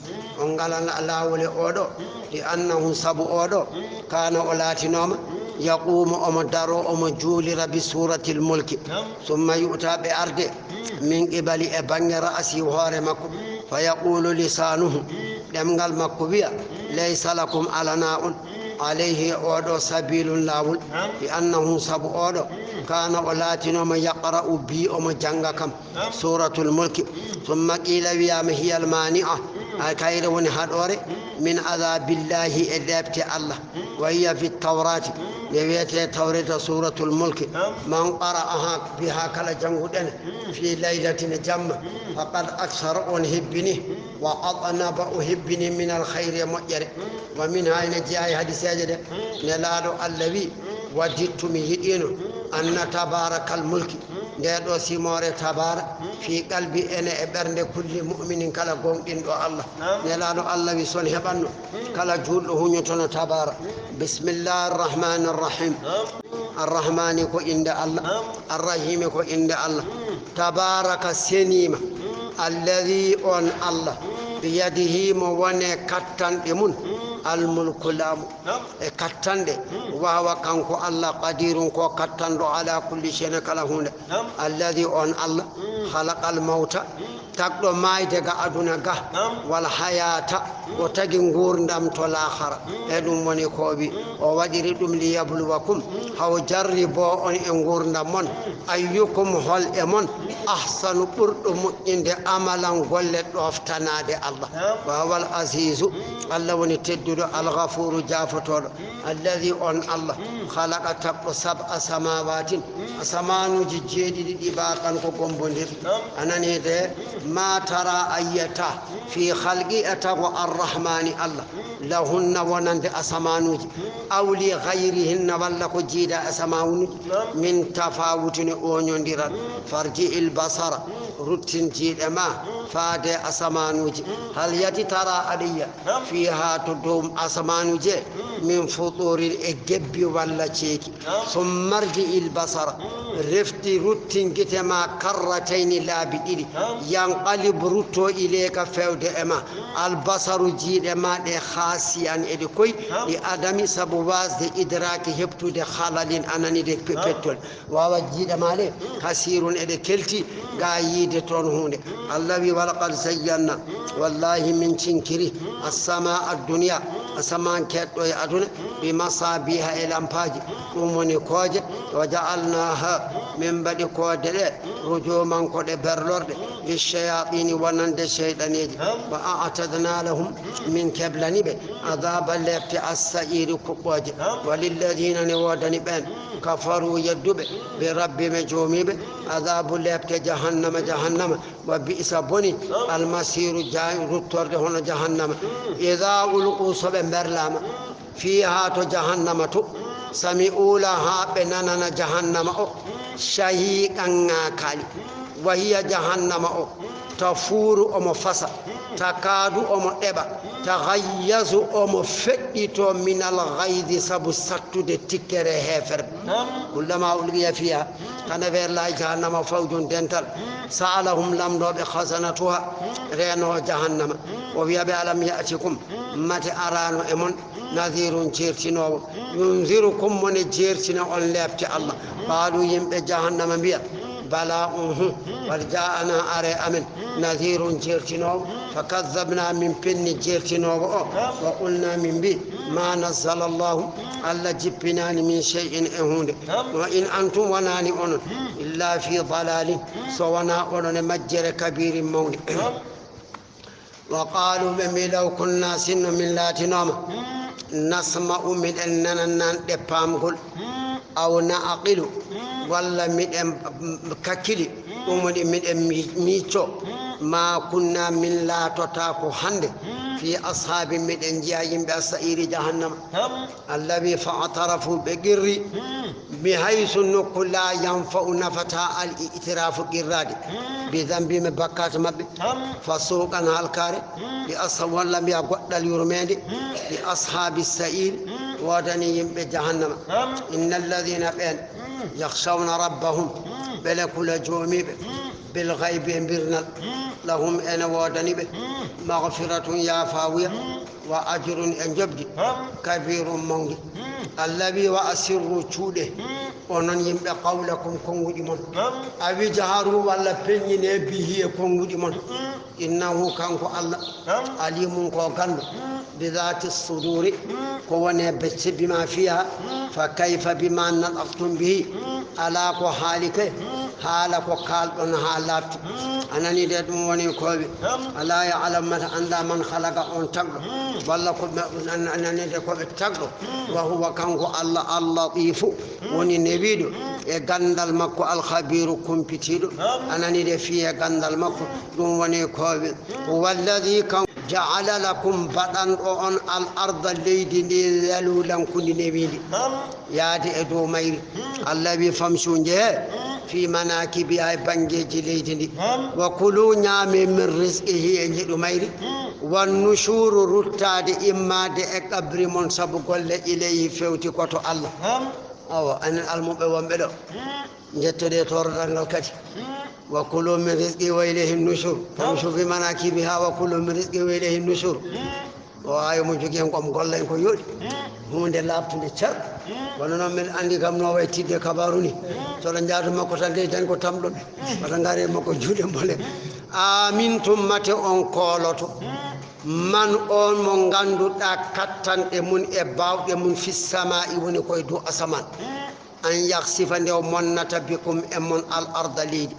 On ngalanaa laawol e oɗo. مم. لأنه sabu oɗo. مم. كان o laatinoma. مم. يقوم omo daro omo juulira بسورة الملك. نعم. ثم يؤتى بأرض. مم. من قبل e bannge رأسه hoore makko. مم. فيقول لسانه. مم. Ɗemngal makko wiya. مم. ليس لكم alanaa on. مم. عليه oɗo سبيل laawol. نعم. لأنه sabu oɗo. مم. كان o laatinoma يقرأ بي omo jannga kam. نعم. سورة الملك. مم. ثم قيل wiyaama هي المانعة. مم. Ay kayre woni haɗoore. مم. من عذاب الله e ɗeɓte Allah. مم. وهي في التوراة. مم. Nde wiyetee Tawreeta سورة الملك. نعم. من قرأها بها kala jannguɗo ne. مم. في ليلة jamma. مم. فقد أكثر on hebbini. مم. وأطنب o hebbini من الخير e moƴƴere. مم. ومنها ina jeyaa e hadiseeje ɗe. مم. Nelaaɗo Allah wi. مم. وددت mi yiɗiino. مم. أن تبارك الملك. Nde ɗo simoore tabaara, fii qalbi ene e ɓernde kulli mu'minin kala gooŋɗinɗo Allah. Naam. Nelaaɗo Allah wi son heɓanno, kala juulɗo huñotono tabaara. Bismillahir Rahmanir Rahim. Naam. Arrahmani ko innde Allah. Naam. Arrahimi ko innde Allah. Mm. Tabaaraka seniima. Mm. Alladhi on Allah. Mm. Biyadihi mo wone kattanɗe mun. Mm. Almulku laamu. Naam. E kattanɗe, waawa kanko Allah, qadirun ko kattanɗo, ala kulli shay'in kala huunde. Naam. Alladhi on Allah, khalaqal mawta, tagɗo maayde ga aduna ga, wal hayata, o tagi nguurndam to laakhara. E ɗum woni ko o wi, o waɗiri ɗum liyabluwakum, haw jarribo on e nguurndam mon, ayyukum hol e mon, ahsanu ɓurɗo moƴƴinde amalan golle ɗoftanaade Allah. Naam. Wa huwal azizu, Allah woni tedduɗo, al ghafuru jaafotooɗo. Alladhi on Allah, khalaqa tagɗo sab'a samawatin, asamaanuuji jeeɗiɗi ɗibaqan ko gombondirɗi. Naam. A nani de, ma tara a yi'ataa, fi khalqi a tago arrahmani Allah, lahunna wonande asamaanuuji, aw li ghayrihinna walla ko jiida asamaanuuji, min tafawutin e oñondiral. Farji'il basara, ruttin jiiɗe ma, faade asamaanuuji. Hal yati tara aɗa yi'a, fiha to dow asamaanuuje, min futurin e gebbi walla ceeki. Summa rji'il basara, refti ruttin gite ma karratayni laabi ɗiɗi. Yanqalib rutto ilayka fewde e ma. Al basaru jiiɗe ma ɗe khasi'an eɗe koy, li adami sabu wasde idraki heɓtude khalalin a nani de pe-, pettol. Wawa jiiɗe ma ɗe, hasirun eɗe kelti, ga yiide toon huunde. Allah wi, walaqad zayyanna, wallahi min cinkiri, assama addunya, asamaan keɗɗo e aduna, bi masabiha e lampaaji, ɗum woni kooje, wa ja'alnaha, min mbaɗi koode ɗe, rujuman ko ɗe berlorɗe, lishayatini wonande seyɗaneeji, wa a'tadna lahum, min keblani ɓe, adaba lepte as-sa'iri kuɓɓooje, wa lilladina ne woodani ɓeen, kafaru yedduɓe, bi rabbihim e joomiiɓe, adabu lepte jahannama, jahannama, wa bi'sa boni, almasiru ja-, ruttorde hono jahannama. Ida ulqu so ɓe berlama, fiha to jahannama to, sami'u laha ɓe nanana jahannama o, shahiqan ŋaakaali, wa hiya jahannama o, tafuru omo fasa, takadu omo ɗeɓa, taghayyazu omo feɗɗito minal ghaydi sabu sattude tikkere heeferɓe. Kullama ulqiya fiha, kana wer lay jahannama fawjun dental, sa'alahum lamɗoɓe khazanatuha, reeno jahannama, o wiya ɓe alam ya'tikum, mate arano e mon, nadhirun jeertinoowo, yunzirukum mone jeertina on leepte Allah. Qaalu yimɓe jahannama mbiya, bala, unhu, qad ja'ana are amen, nadhirun jeertinoowo, fa kazzabna min penni jeertinoowo o, wa qulna min mbi, ma nazzala Allahu, Allah jippinaani min shay'in e huunde, wa in antum wonaani onon, illa fi dalalin, so wona onon e majjere kabirin mawnde. Wa qaalu ɓe mbi law kunna sinno min laatinooma nasma'u miɗen nanannan ɗe paamgol aw na'qilu walla miɗen kakkili ɗum woni miɗen mi- miicco ma kunna min laatotaako hannde fi ashaabi miɗen njiya yimɓe as-sa'iri jahannama. Allawi fa atarafu ɓe qirri mi haysu nokku la yanfa'u nafata al i'tirafu qirrade bi dambihim e bakkaat maɓɓe fa suuqan halkaare li asha walla mbiya goɗɗal yurmeende li ashaabi sa'ir Woodani yimɓe jahannama. Inna alladhina, ɓen, yakhshawna rabbahum, ɓe le kula joomiiɓe, bil ghaybi, e mbirnal, lahum, ene woodani ɓe, maghfiratun, yaafawuya, wa ajrun, e njoɓdi, kabirun, mawndi. Allah wi, wa asirru, cuuɗe, onon yimɓe, qawlakum, konnguɗi mon. Aw ijharu, walla peññine, bihi, e konnguɗi mon. Innahu, kanko Allah, alimun, ko ganndo, bi dhati suduri, ko woni e becce, bima fiha, fa kayfa bima nataqtum bihi, alaa ko haali kay, haala ko kaalɗon haa laaɓti. A nanii de, ɗum woni ko wi, alaa ya'lamu, mata annda, man khalaqa, on tagɗo, walla ko ɓe, a nanii de, ko ɓe tagɗo, wa huwa, kanko Allah, al-latifu, woni newiiɗo e ganndal makko, al-khabiru, kumpitiiɗo. A nanii de, fii e ganndal makko, ɗum woni ko wi, huwa alladhi, kan, ja'ala lakum, baɗanɗo on, al-arda, leydi ndi, dhalulan, ko ndi newiindi, yaade e dow mayri. Allah wi, famshu, njehee, fi manakibiha, e banngeeji leydi ndi. Wa kulu, ñaamee, min rizqihi, e njeɗu mayri. Wan nushuru, ruttaade, immaade e qabri mon sabu golle, ilayhi, fewti ko to Allah. Awa, enen almuɓɓe wonɓe ɗo, njettoɗee toorodal ngal kadi. Wa kulu min rizqihi wa ilayhi nushur. Famshu fi manakibiha wa kulu min rizqihi wa ilayhi nushur. O ayo mo jogii en, ko mo golla en ko yooɗi. Huunde laaɓtunde cer. Kono noon, men anndi kam no wayi tidde kabaaru ni. So ɗo njaadu makko tan, dey dañ ko tamɗon. Wata ngare makko juuɗe mbole. Amintum, mate on kooloto. Man on mo ngannduɗaa kattanɗe mum e baawɗe mum, fis samaa'i, woni koye dow asamaan. An yakhsifa, nde o monnata, bikum, e mon, al arda, leydi.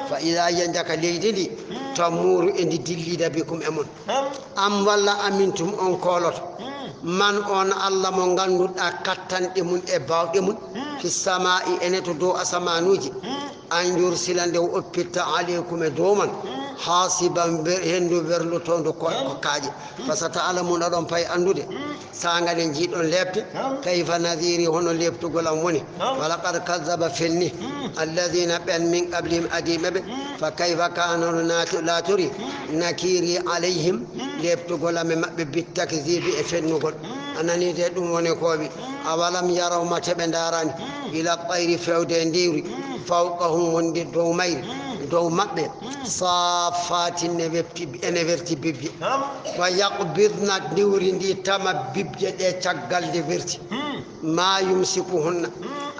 Fa idha hiya, njaka leydi ndi, tamuru, e ndi dillida, bikum, e mon. Am, walla, amintum, on kooloto. Man on Allah mo ngannduɗaa kattanɗe mum e baawɗe mum, fi samaa'i, ene to dow asamaanuuji, an yursila, nde o oppitta, alaykum, e dow mon, hasiban, wer-, henndu werlotoondu ko, ko kaaƴe. Fa sata'lamuna, oɗon pay anndude, saanga nde njiiɗon leeɓte, kayfa nadhiri, hono leeɓtugol am woni. Wa laqad kazzaba, felni, alladhina, ɓen, min qablihim, adiiɓe ɓe. Fa kayfa, kana, no naati-, laatori, nakiri alayhim, leeɓtugol am e maɓɓe, bit takdhibi, e fennugol. A nanii de, ɗum woni ko wi, awalam yaraw, mate ɓe ndaaraani, ila tayri, fewde e ndiwri, fawqahum, wonde dow mayri, dow maɓɓe, saffaatin, ne webti, ene werti bibje. Wa yaqbidna, ndiwri ndi tama bibje ɗe caggal nde werti. Ma yumsikuhunna.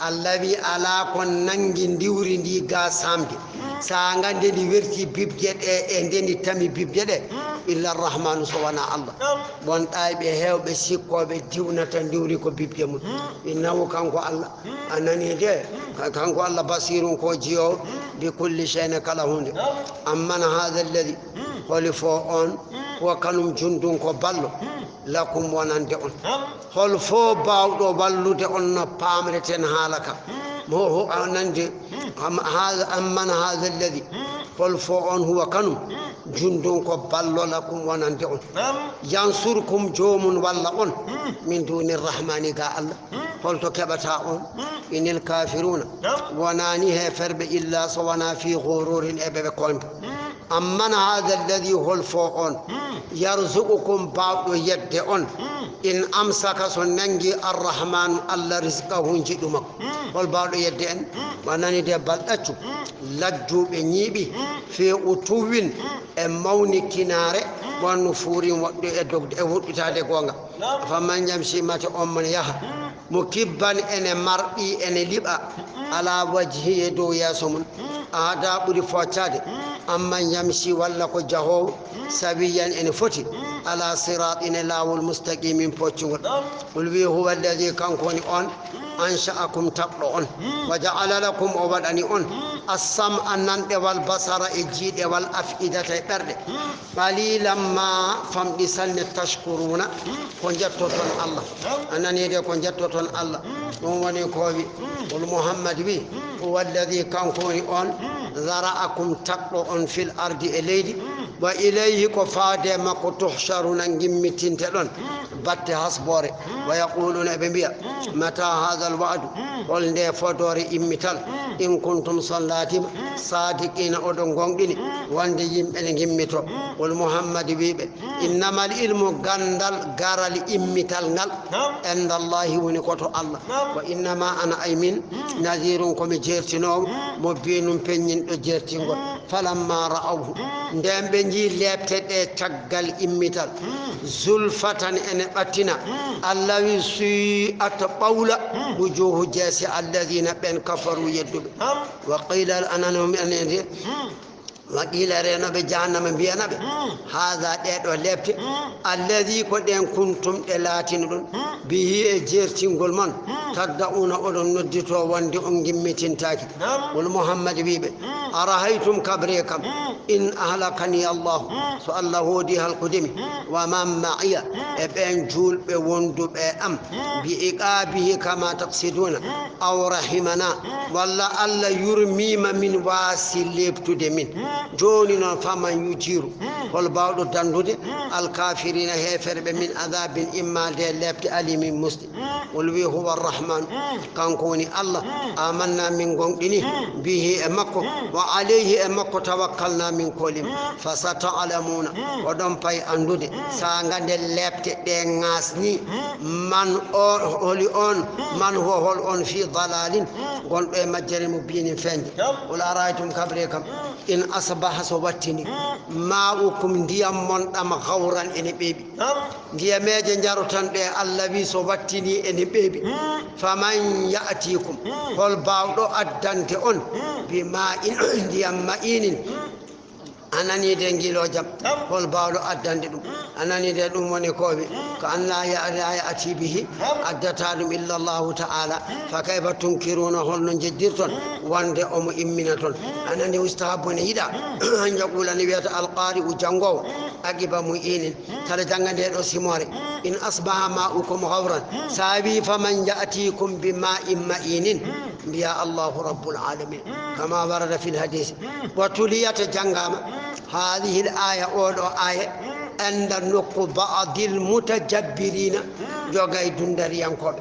Allah wi, alaa ko nanngi ndiwri ndi ga saamde. Saanga nde ndi werti bibje ɗe e nde ndi tami bibje ɗe, illa Rahmanu, so wonaa Allah. Won ɗaayɓe heewɓe sikkooɓe diwnata ndiwri ko bibje mum. Innahu, kanko Allah, a nanii de, ka-, kanko Allah, basirun, ko jiyoowo, bi kulli shay'in, kala huunde. Amman hadha alladhi, holi fo on, huwa, kanum, jundun, ko ballo, lakum, wonande on. Hol fo baawɗo wallude on no paamreten haala ka? Mo ho a nande, am-, haza, amman haza alladhi, hol fo on, huwa, kanum, jundun, ko ballo, lakum, wonande on. Yansurkum, joomum walla on, min duni rahmani, ga Allah. Hol to keɓata on? Inil kafiruna, wonani heeferɓe, illa so wona fi ghururin, e ɓe ɓe koynta. Amman hadha alladhi, hol fo on, yarzuqukum, baawɗo yedde on, in amsaka, so nangi, arrahmanu, Allah, rizqahu, njiɗu makko. Hol baawɗo yedde en? Wa nani de balɗaccu, lajjuɓe ñiiɓi, fi utuwin, e mawnikinaare, wa nufurin, woɗɗo e dogde, e woɗɗitaade goonga. Faman yamshi, mate on mon yaha, mukibban, ene marɓi, ene liɓa, ala wajhi, e dow yeeso mum, ahda, ɓuri foccaade, amman yamshi, walla ko jahoowo, sawiyan, ene foti, ala siratin, e laawol, mustaqimin, poccungol. Qul, wi, huwa alladhi, kanko woni on, ansha'akum, tagɗo on, wa ja'ala lakum, o waɗani on, as-sam'a, nanɗe, wal basara, e jiiɗe, wal af'idata, e ɓerɗe. Qalilan ma, famɗi sanne, tashkuruna, ko njettoton Allah. A nanii de, ko njettoton Allah. Ɗum woni ko wi, qul, Muhammad wi, huwa alladhi, kanko woni on, zara'akum, tagɗo on, fil ardi, e leydi, Wa ilayhi, ko faade e makko, tuhsharuna, ngimmitinteɗon, batte hasboore. Wa yaquluna, eɓe mbiya, mata hadha alwa'du, hol nde fodoore immital, in kuntum, so on laatima, sadiqina, oɗon gonɗini wonde yimɓe ne ngimmito. Qul, Muhammad, wiɓe, innamal ilmu, gandal, garal immital ngal, indallahi, woni ko to Allah. Wa innama ana, ay min, nadhirun, ko mi jertinowo, mubinun, peññinɗo jertingol. Falamma ra'awhu, nden ɓe njii lepte ɗe caggal immital, zulfatan, ene ɓattina, Allah wi, sui'at, ɓawla, wujuhu, jeese, alladhina, ɓen, kafaru, yedduɓe. Wa qila, ananum, anende, wa qila, renoɓe jahannama mbiyana ɓe, hadha, ɗeɗo lepte, alladhi, ko ɗen, kuntum, ɗe laatinoɗon, bihi, e jertingol mon, tadda'una, oɗon noddito wonde on ngimmitintaaki. Qul, Muhammad, wiɓe, arahaytum, kabre kam, in ahlakani Allahu, so Allah hoodi halkude mi, wa man ma'iya, e ɓen juulɓe wonduɓe am, bi iqabihi kama taqsiduna, aw rahimana, walla Allah yurmima min, waasi leptude min. Jooni noon, faman yujiru, hol bawɗo dandude, alkafirina, heeferɓe, min adabin, imma nde lepte, alimin, musɗi. Qul, wi, huwa arrahman, kanko woni Allah, amanna, min gonɗini, bihi, e makko, wa alayhi, e makko, tawakkalna, min koolimi. Fasata'lamuna, oɗon pay andude, saanga nde lepte ɗe ngasni, man o, holi on, man huwa, hol on, fi dalalin, gonɗo e majjere, mubinin, feeñde. Qul araytum, kabre kam, in asbaha, so wattini, ma'ukum, ndiyam mon ɗam, gawran, ene ɓeeɓi. Ndiyameeje njaroton ɗe, Allah wi, so wattini ene ɓeeɓi. Faman ya'tikum, hol bawɗo addande on, bi ma'in, ndiyam ma'inin, anani de ngiloojam, hol bawɗo addande ɗum? Anani de ɗum woni ko wi, ka an la ya-, la ya'ti bihi, addata ɗum illa Allahu ta'ala. Fa kayfa tunkiruna, holno jeddirton wonde omo immina ton? Anani, ustahabu ne yiɗa, an yaqula, ne wiyata alqari'u, janngowo, aqiba mu'inin, tala jannga nde ɗo simoore, in asbaha ma'ukum ghawran, sa wi, faman ya'tikum bi ma'in ma'inin, mbiya Allahu rabbul alamin, kama warada fil hadisi. Wa tuliyata, janngama hadhihi al aya, oɗo aya, enda nokku ba'dil mutajabbirina, jogay dundariyankoɓe.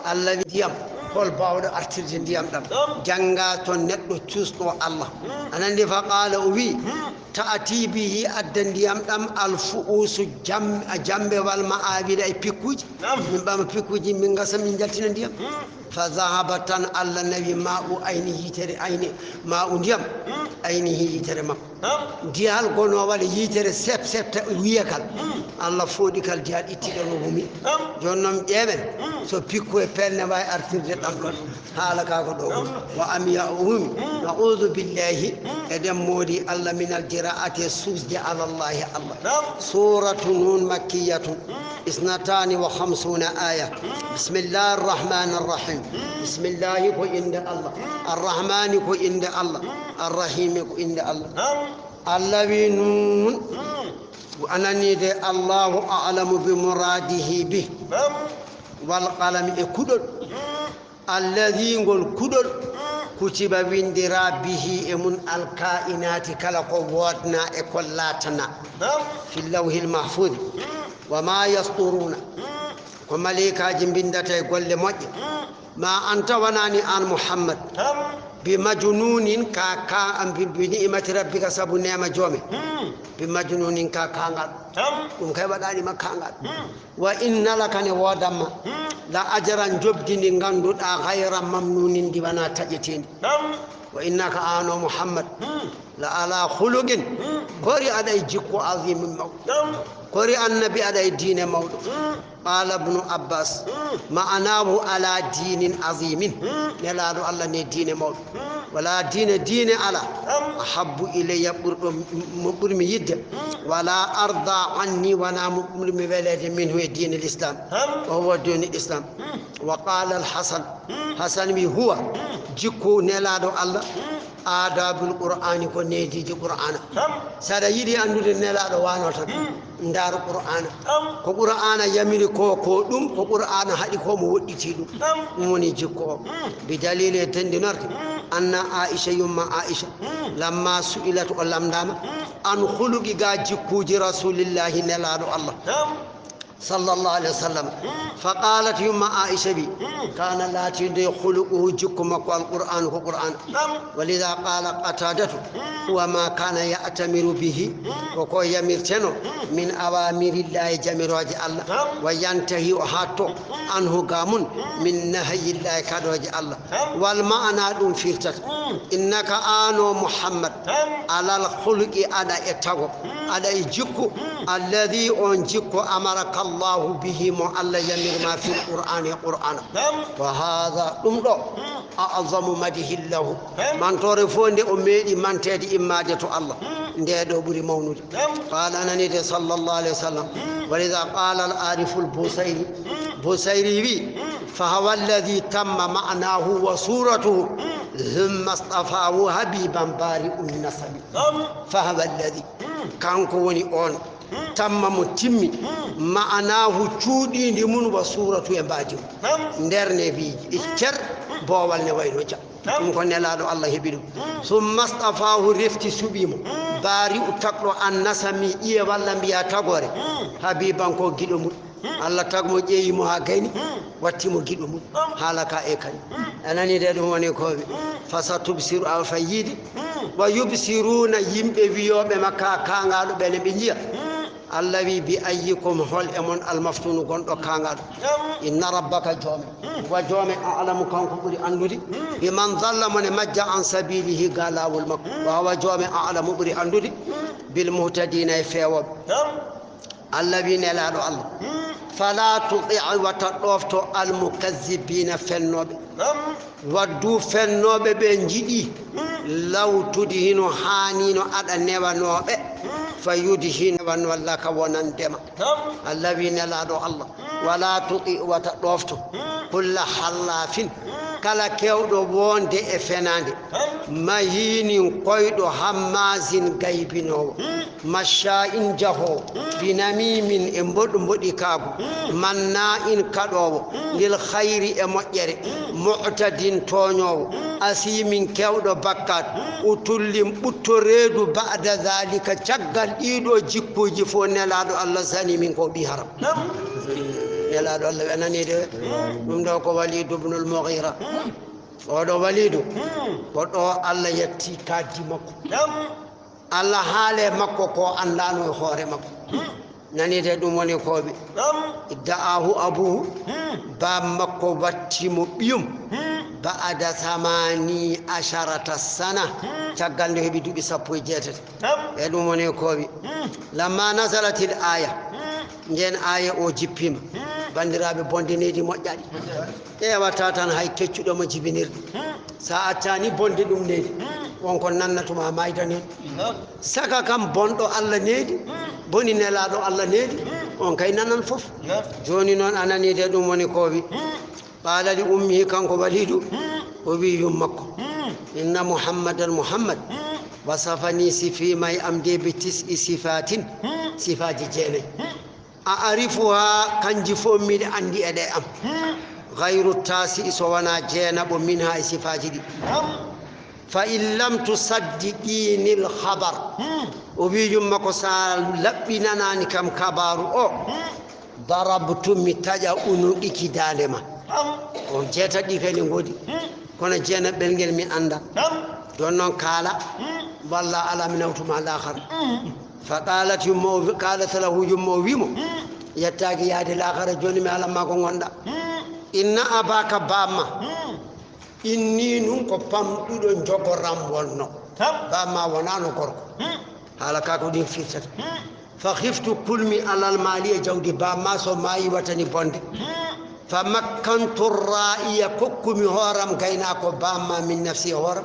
Allah wi, ndiyam, hol bawɗo artirde ndiyam ɗam? Jannga to neɗɗo cuusɗo Allah. Anandi, fa qala, o wi, ta'ti bihi, adda ndiyam ɗam, al fu'usu, jam-, jambe wal ma'awila, e pikkuji. Min ɓama pikkuji, min gasa, min jaltina ndiyam. Fa dhahaba, tan Allah nawi, ma'u ayni, yitere ayne, ma'u, ndiyam, aynihi, yitere makko. Ndiyal gonowal yitere sep septa wiya kal. Allah fooɗi kal, ndiyal itti ɗon, o wumi. Jooni noon ƴeewen so pikku e pelle mbaawi artirde ɗam ɗon. Haala ka ko ɗo woni. Wa amiya, o wumi. Na'udhu billahi, eɗen moodi Allah, min al jira'ati, e suusde ala Allahi Allah. Suratu Nun, makkiyatun, isnatani wa khamsuna aya. Bismillahi arrahmani arrahim. Bismillahi ko innde Allah. Arrahmani ko innde Allah. Arrahimi ko innde Allah. Allah wi, Nun. Anani de, Allahu a'lamu bi muradihi bi. Wal qalami, e kuɗol. Alladhi, ngol kuɗol, kutiba, winndira, bihi, e mum, alkainati, kala ko woodna e ko laatana, fi lawhil mahfudi, wa ma yasturuna, ko maleykaaji mbinndata e golle moƴƴe. Ma anta, wonani aan Muhammad, bi majnunin, ka, ka, bi, bi ni'mati rabbika, sabu neema joome, bi majnunin, ka, kangal. Ɗum kay waɗani ma kangal. Wa inna laka, ne woodanma, la ajran, njoɓdi ndi ngannduɗaa, ghayra mamnunin, ndi wonaa taƴeteendi. Wa innaka, aan o Muhammad, la ala khuluqin, kori aɗa e jikku, azimin, mawɗo. Kori annabi aɗa e diine mawɗo. Qala Ibnu Abbas, ma'anahu ala dinin azimin. Nelaaɗo Allah ne diine mawɗo. Wala diina, diine alaa, ahabbu ilayya, ɓurɗo, mo ɓurmi yidde, wala arda anni, wonaa mo ɓurmi weleede, minhu, e diine l'islam, wa huwa diine islam. Wa qala al Hasan, Hasan wi, huwa, jikku nelaaɗo Allah, adabul Qur'ani, ko neediiji Qur'ana. Saɗa yiɗi anndude nelaaɗo, wano tan. Ndar Qur'ana. Ko Qur'ana yamiri ko, ko ɗum, ko Qur'ana haɗi ko mo woɗɗiti ɗum. Ɗum woni jikko o. Bi dalili e tendinorte. Anna Aisha, yumma Aisha. Lamma su'ilat, o lamndama. An khuluqi, ga jikkuji Rasulillahi, nelaɗo Allah. Sallallahu alayhi wa sallam. Fa qalat, yumma Aisha wi. Kana latinde khuluquhu, jikku makko Al-Qur'an, ko Qur'an. Walidha qala Qatadatu, huwa ma kana ya'tamiru bihi, ko ko yamirteno, min awamirillahi, jamirooje Allah, wa yantahi, o hatto, anhu, ga mun, min nahayillahi, kaɗooje Allah. Wal ma'ana, ɗum firtata, innaka, an o Muhammad, alal khuluqi, aɗa e tago, aɗa e jikku, alladhi, on jikku, amaraka Allahu bihi, mo Allah yamirma fil Qur'ani, e Qur'ana. Wa hadha, ɗum ɗo, a'zamu madihin lahu. Mantoore fof nde o meeɗi manteede immaade to Allah, nde ɗo ɓuri mawnude. Qaala, anani de, sallallahu alayhi wa sallam. Wa idha qaala al-aarifu al-Busayri, Busayri wi, fa huwa alladhi tamma ma'nahu wa suratuhu, thumma istafahu habiban bari'un nasabi. Fa huwa alladhi, kanko woni on, tamma mo timmi, ma'anahu cuuɗiindi mun, wa suuratu e mbaadi mun. Nder ne wiiji, e cer boowal ne wayno ja. Ɗum ko nelaaɗo Allah heɓi ɗum. Summa stafaahu, refti suɓii mo. Baari'u tagɗo, an nasami ƴiye walla mbiya tagoore. Habiban ko giɗo mum. Allah tag mo ƴeewi mo haa gayni, watti mo giɗo mum. Haala ka e kani. A nani de ɗum woni ko wi. Fa sa tubsiru, a fa yiide. Wa yubsiruna, yimɓe wiyooɓe makka kaangaaɗo ɓe ne ɓe njiya. Allah wi bi ayyikum, hol e mon almaftunu gonɗo kaangaaɗo. Inna rabbaka joome. Wa joome a'lamu kanko ɓuri anndude. Bi man dalla mo ne majja an sabilihi ga laawol makko. Wa wa joome a'lamu ɓuri anndude. Bil muhtadina e feewooɓe. Allah wi nelaaɗo Allah. Fala tuti' wata ɗofto almukazzibina fennooɓe. Waddu fennooɓe ɓe njiɗi law tudhinu haanino aɗa newanooɓe. Fa yudhinu newanoo laka wonandema. Allah wi nelaaɗo Allah. Wala tuti' wata ɗofto kulla hallafin kala kewɗo wonde e fenaande. Mahinin koyɗo hammazin gaybinoowo. Mashsha'in jahoowo, binamimin e mboɗ-, mboɗikaagu, manna'in kaɗoowo, lil khayri e moƴƴere, mu'tadin tooñoowo, asimin kewɗo bakkaat, utullin ɓutto reedu ba'da zalika caggal ɗiɗo jikkuuji fof nelaaɗo Allah sani min ko ɓi haram. Nelaaɗo Allah ɓe nani de, ɗum ɗo ko Walidu ibnul Mughira. Oɗo Walidu, ko ɗo Allah yatti kaddi makko. Allah haale makko ko anndaano e hoore makko. Nani de ɗum woni kooɓe. Idda'ahu abuhu, baam makko watti mo ɓiyum. Ba'da samani asharata sana, caggal nde heɓi duuɓi sappo e jeetati. E ɗum woni kooɓe. Lamma nazalatil aya, nden aya o jippima. Banndiraaɓe, bonde needi moƴƴaɗi. Ƴeewata tan hay keccuɗo mo jibinirɗi. Sa accani bonde ɗum needi, on ko nannatuma mayda needi. Saka kam bonɗo Allah needi, boni nelaaɗo Allah needi, on kay nanan fof. Jooni noon a nani de ɗum woni ko o wi. Qaala li ummihi, kanko Walidu, o wi yum makko. Inna Muhammadan, Muhammad, wasafani, sifii may am de bi tis'i sifatin, sifaaji jeenay. A arifuha, kanji fof miɗa anndi e ɗe am. Gayru tasi, so wona jeenaɓo, minha, e sifaaji ɗi. Fa in lam tusaddiqini l khabar. O wi yumma ko sa laɓɓinanani kam kabaaru o, darabtu, mi taƴa unuqiki daande ma. On jeetati ɗi kay ne ngoodi. Kono jeenaɓel ngel mi annda. Ɗon noon kaala, walla ala mi nawtuma laakhara. Fa qalat yumma o wi-, qalat lahu yumma o wimo, yettaaki yaade laakhara, jooni mi alan ma ko ngonɗa. Inna abaka, bamma, inni nun ko pamɗuɗo jogoram wonno. Bamma wonano gorko. Haala ka ko ɗin firtata. Fa khiftu, kulmi alal mali e jawdi bamma, so maayi watani bonde. Fa makkantu ra'iya, kokkumi hooram gaynaako bamma min nafsi e hooram.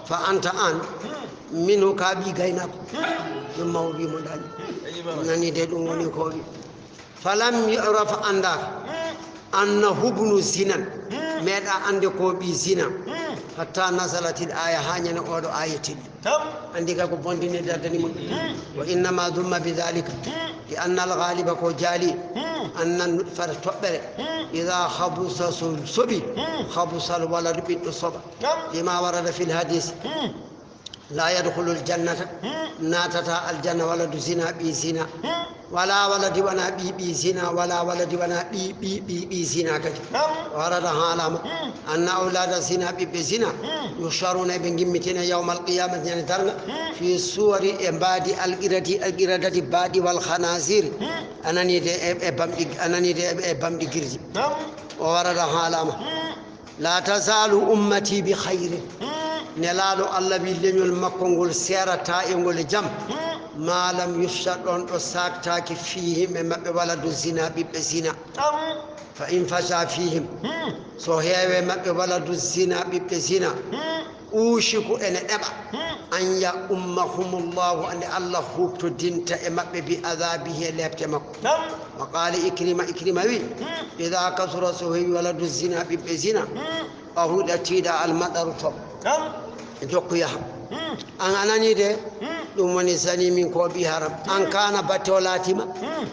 Fa anta an, min ka ɓi gaynaako. Ɗum maw wi mo ɗaani. Nani de ɗum woni ko wi. Falam yu'raf, anndaaka. Anna hubnu zinan. Meeɗa annde ko ɓi zina. حتى نزلت الآية, haa ñande oo ɗoo aaya tilli. Anndi ka ko bonde ne dardani mo. وإنما ذم بذلك لأن الغالب, ko jaali, أن النطفة, toɓɓere, إذا خبث, so soɓi, خبث الولد, ɓiɗɗo soɓa. لما ورد في الحديث: لا يدخل الجنة, naatataa aljanna, ولد زنا, ɓii zina. ولا ولد, wonaa ɓii ɓii zina, ولا ولد, wonaa ɓii ɓii ɓii ɓii zina kadi. ورد, haalama, أن أولاد الزنا, ɓiɓɓe zina, يحشرون, eɓe ngimmitina, يوم القيامة, ñande darnga, في صور, e mbaadi, القردة, القردة, mbaadi, والخنازير, a nanii de, e, e bamɗi, a nanii de, e, e bamɗi girji. وورد, haalama, لا تزال أمتي بخير. Nelaaɗo Allah wi leñol makko ngol seerataa e ngol e jam. ما لم يفش, ɗoon ɗo saaktaaki, فيهم, e maɓɓe, ولد الزنا, ɓiɓɓe zina. فإن فشا فيهم, so heewi e maɓɓe, ولد الزنا, ɓiɓɓe zina, أوشك, ene ɗeɓa, أن يعمهم الله, nde Allah huuɓtodinta e maɓɓe, بعذابه, e leepte makko. وقال عكرمة, Ikrima wi, إذا كثر, so heewi, ولد الزنا, ɓiɓɓe zina, قهر, tiiɗa, المطر, toɓo. Jokku yaha. An a nanii de, ɗum woni zani min ko ɓii haram. أن كان, batte o laatima,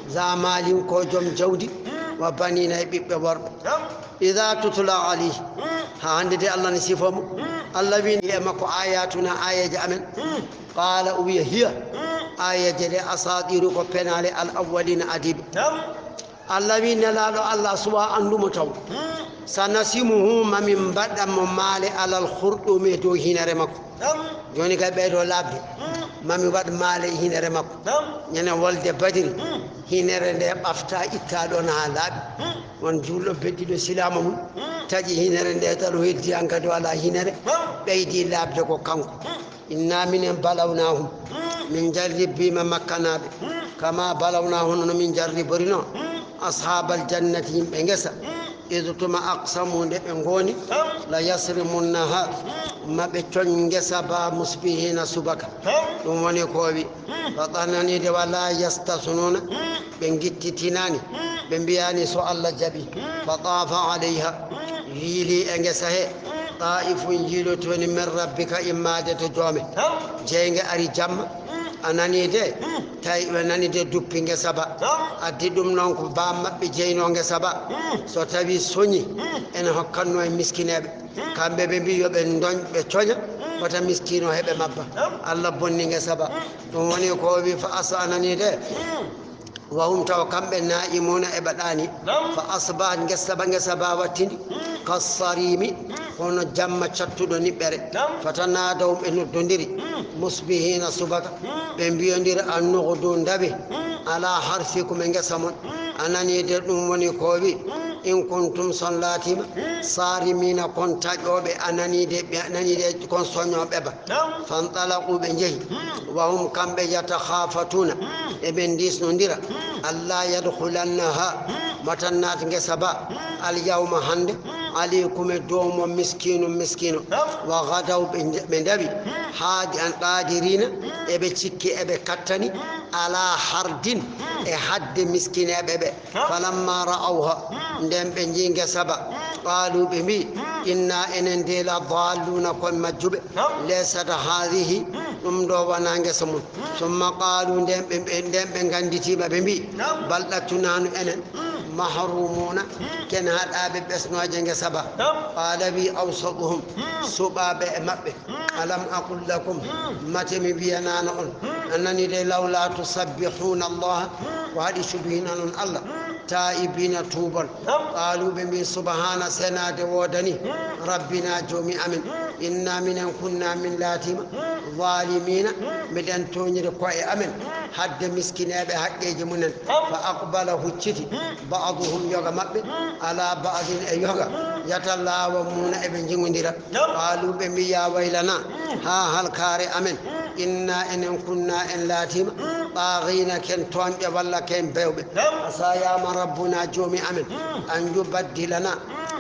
ذا مال, ko joom jawdi, وبنين, e ɓiɓɓe worɓe. إذا تتلى عليه, haa hannde de Allah ne sifoo mo. Allah wi e makko, آياتنا, aayeeje amen. قال, o wiya, هي, aayeeje ɗe, أساطير, ko penaale, الأولين, adiiɓe. Allah wi Nelaaɗo Allah, suɓaa anndu mo taw. سنسمه, ma min mbaɗan mo maale, على الخرطوم, e dow hiinere makko. Jooni kay ɓeydo laaɓde. Ma mi waɗ maale e hiinere makko. Ñande wolde Badiri, hiinere nde ɓafta, itta ɗoon haa laaɓi. Won juulɗo beddiɗo silaama mum, taƴi hiinere nde, tawi o heddi hankadi o alaa hiinere. Ɓeydi laaɓde ko kanko. Inna minen balawnahum, min jarribiima Makkanaaɓe, kama balawnahum, no min jarriborinoo ashaabal jannati, yimɓe ngesa, id tuma aqsamu, nde ɓe ngooni, la yasrimunnaha, ma ɓe coñ ngesa ba, musbihina, subaka. Ɗum woni ko o wi, fa tanani de, wala yastasnuna, ɓe ngittitinaani, ɓe mbiyaani so Allah jaɓi. Fa tafa alayha, yiili e ngesa he, taifun, yiilotoni, min rabbika, immaade to joome. Jeynge ari jamma, a nani de, tawi ɓe nani de, duppi ngesa ba. Addi ɗum noon ko ba maɓɓe jeyno ngesa ba. So tawi soñi, ene hokkanno e miskineeɓe. Kamɓe ɓe mbi yo ɓe ndoñ, ɓe coña, wata miskino heɓe mabba. Allah bonni ngesa ba. Ɗum woni ko o wi, fa asa, a nani de. Wa hum, taw kamɓe, naimuna, eɓe ɗaani. Fa asbahat, ngesa ba, ngesa ba wattindi, kassarimi, hono jamma cattuɗo niɓɓere. Fa tanadaw, ɓe noddondiri, musbihina, subaka, ɓe mbiyondiri, an nughdu, ndawe, ala harsikum, e ngesa mon. A nani de, ɗum woni ko wi, in kuntum, son laatima, sarimina, kon taƴooɓe, a nani de, ɓe, a nani de, kon soñooɓe ba. Fantalaqu, ɓe njehi. Wa hum, kamɓe, yatakhafatuna, eɓe ndisnondira. Alla yadkhulannaha, matan naat ngesa ba. Al yawma, hannde, alaykum, e dow mon, miskinu, miskinu. Wa ghadaw, ɓe nje-, ɓe ndawi. Haadi an qadirina, eɓe cikki, eɓe kattani. Ala hardin, e hadde miskineeɓe ɓe. Falamma ra'awha, nden ɓe njii ngesa ba, qaalu, ɓe mbii, inna, enen de, la dalluna, kon majjuɓe. Laysat hadhihi, ɗum ɗo wonaa ngesa mon. Summa qaalu, nden ɓe, ɓe, nden ɓe ngannditiima, ɓe mbii, bal, ɗattunaanu enen, mahrumuna, ken haɗaaɓe ɓesnooje ngesa ba. Qaala, wii, awsatuhum, suɓaaɓe e maɓɓe, alam aqul lakum, mate mi wiyanaano on, a nanii de, lawla tusabbihuna Allah, ko haɗi subhinanon Allah, taibina, tuubon. Qaalu, ɓe mbii, subhana, senaade woodani Rabbina, Joomi amen, inna, minen, kunna, min laatiima, zalimina, miɗen tooñiri ko'e amen, hadde miskineeɓe haqqeeji mumen. Fa aqbala, hucciti, ba'duhum, yoga maɓɓe, ala ba'din, e yoga, yatalawamuna, eɓe njingondira. Qaalu, ɓe mbii, ya waylana, haa halkaare amen, inna, enen, kunna, en laatiima, taagiina, ken tooñɓe walla ken bewɓe. Asa, yaama, rabbuna, Joomi amen, an yubaddilana,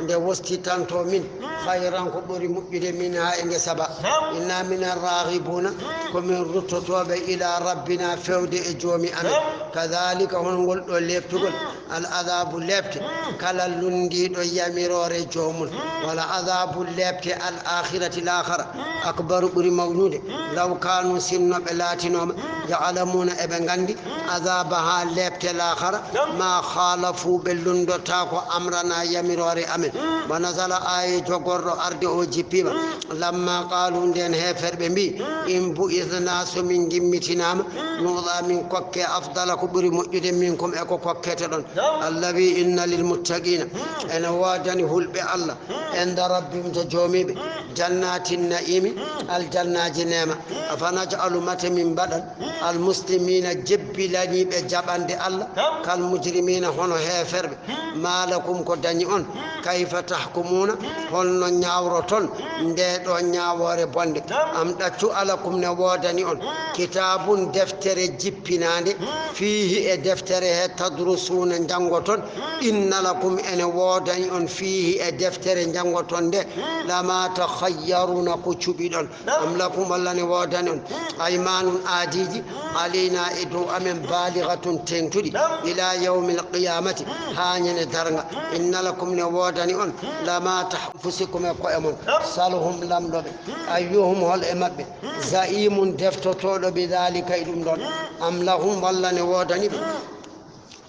nde wostitanto min, khayran ko ɓuri moƴƴude, minha e ngesa ba. Inna minen raghibuna, ko min ruttotooɓe, ila rabbina, fewde e joomi amen. Kadhalika, hono ngol ɗo leeptugol, al adhabu, leepte, kala lunndiiɗo yamiroore joomum, wala adhabu, leepte, al akhirati, laakhara, akbaru, ɓuri mawnude. Law kanu, sinno ɓe laatinooma, ya'lamuna, eɓe nganndi, adhabaha, leepte laakhara, ma khalafu, ɓe lunndotaako, amrana, yamiroore amen. Wa nazala, aaya jogorɗo arde o jippiima. Lamma qalu, nden heeferɓe mbi, in bu'ithna, so min gimmitinaama, nuɗa, min kokke, afdala, ko ɓuri moƴƴude, minkum, e ko kokkete ɗon. Allawi, inna lil muttaqina, ene woodani hulɓe Allah, inda rabbihim, to joomiiɓe, jannatin na'imi, aljannaaji neema. Afa naj'alu, mate min mbaɗan, al muslimina, jebbilaniiɓe jaɓande Allah, kal mujrimina, hono heeferɓe. Ma lakum, ko dañi on, kayfa tahkumuna, holno ñaawroton nde ɗo ñaawoore bonde? Am ɗaccu, alakum, ne woodani on, kitabun, deftere jippinaande, fiihi, e deftere he, tadrusuna, njanngoton, inna lakum, ene woodani on, fiihi, e deftere njanngoton nde, lama takhayyaruna, ko cuɓiɗon. Am lakum, walla ne woodani on, aymanun, aadiiji, alayna, e dow amen, balighatun, teeŋtuɗi, ila yawmil qiyamati, haa ñande darnga. Inna lakum, ne woodani on, lama tah-, anfusikum, e ko'e mon. Salhum, lamndo ɓe, ayyuhum, hol e maɓɓe, za'imun, deftotooɗo, bi dhalika, e ɗum ɗon. Am lahum, walla ne woodani ɓe,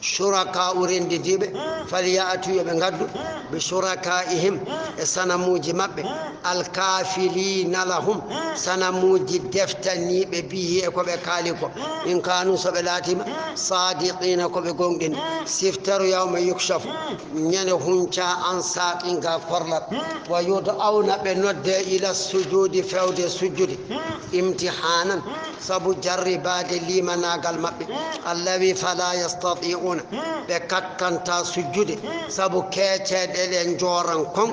shuraka'u, renndidiiɓe, falya'tu, yo ɓe ngaddu, bi shuraka'ihim, e sanamuuji maɓɓe, alkafilina lahum, sanamuuji deftaniiɓe, bihi, e ko ɓe kaali ko, in kanu, so ɓe laatiima, sadiqina, ko ɓe gooŋɗini. Siftaru, yawma yukshafu, ñande hunca, an saqin, ga korlal, wa yud'awna, ɓe nodde, ila sujudi, fewde sujjude, imtihanan, sabu jarribaade liimanaagal maɓɓe, allawi fala yastati'una, ɓe kattanta sujjude, sabu keeceeɗe ɗe njooran kon,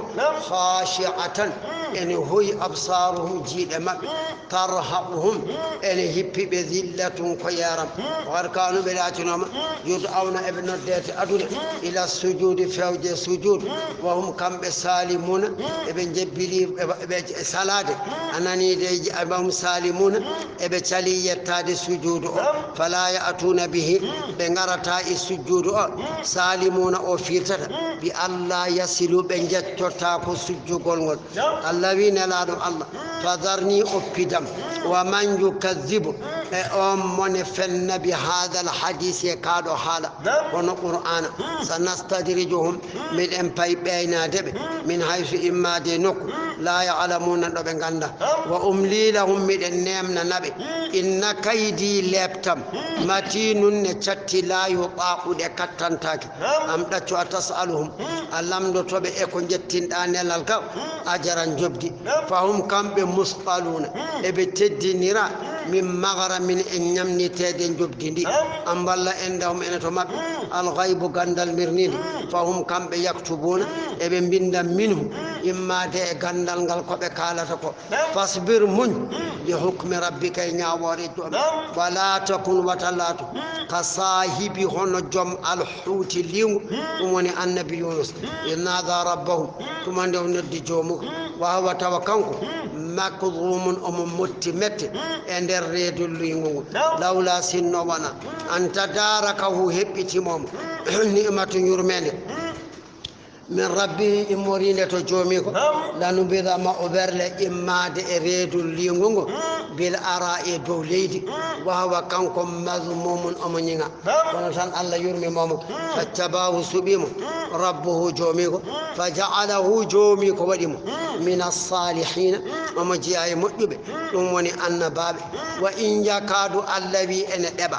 khashi'atan, ene hoyi, absaruhum, jiiɗe maɓɓe, tarhaquhum, ene hippi ɓe, dhillatun, ko yeeram. Wa qad kanu, ɓe laatinooma, yud'awna, eɓe noddeede aduna, ila sujudi, fewje sujud, wa hum, kamɓe, salimuna, eɓe njebbili, eɓe, eɓe salaade, a nanii de, wa hum salimuna, eɓe cali yettaade sujuudu o. Fala ya'tuna bihi, ɓe ngarata e sujuudu o. Salimuna o firtata, bi alla yasilu, ɓe njettotaako sujjugol ngol. Alla wi, Nelaaɗo Alla, fadharni, oppidam, wa man yukadhibu, e on mone fenna, bi hadhal hadisi, e kaa ɗo haala, hono Qur'aana. Sanastadrijuhum, miɗen pay ɓeynaade ɓe, min haysu, immaade e nokku, la ya'lamuna, ɗo ɓe ngannda. Wa umli lahum, miɗen neemnana ɓe. Inna kaydi, leeptam, matinun, ne catti, la yutaqu, ɗe kattantaake. Am ɗaccu, a tas'aluhum, a lamndoto ɓe e ko njettinɗaa nelal ka, ajaran, njoɓdi. Fahum, kamɓe, musqaluna, eɓe teddinira, min maghramin, e ñamniteede njoɓdi ndi. Am walla indahum, ene to maɓɓe, al ghaybu, ganndal mirniinde. Fahum, kamɓe, yaktubuna, eɓe mbinnda, minhu, immaade e ganndal ngal ko ɓe kaalata ko. Fasbir, muñ, li hukmi rabbika, e ñaawoore joom. Wala takun, wata laatu, ka saahibi, hono joom al huuti liingu, ɗum woni annabi Yunus. Id nada rabbahu, tuma nde o noddi joomum. Wa huwa, tawa kanko, makdhumun, omo motti mette e nder reedu liingu ngu. Lawla, sinno wona, an tadarakahu, heɓɓitimomo, ni'matun, yurmeende, min rabbihi, immoriinde to joomiiko, lanubida, ma o werle immaade e reedu liingu ngu, bil ara'i, e dow leydi, wa huwa, kanko, madhmumun, omo ñiŋa. Kono tan Alla yurmii mo, fajtabaahu, suɓii mo, rabbuhu, joomiiko, faja'alahu, joomiiko waɗi mo, mina saalihiina, omo jeyaa e moƴƴuɓe, ɗum woni annabaaɓe. Wa in yakaadu, Alla wi, ene ɗeɓa,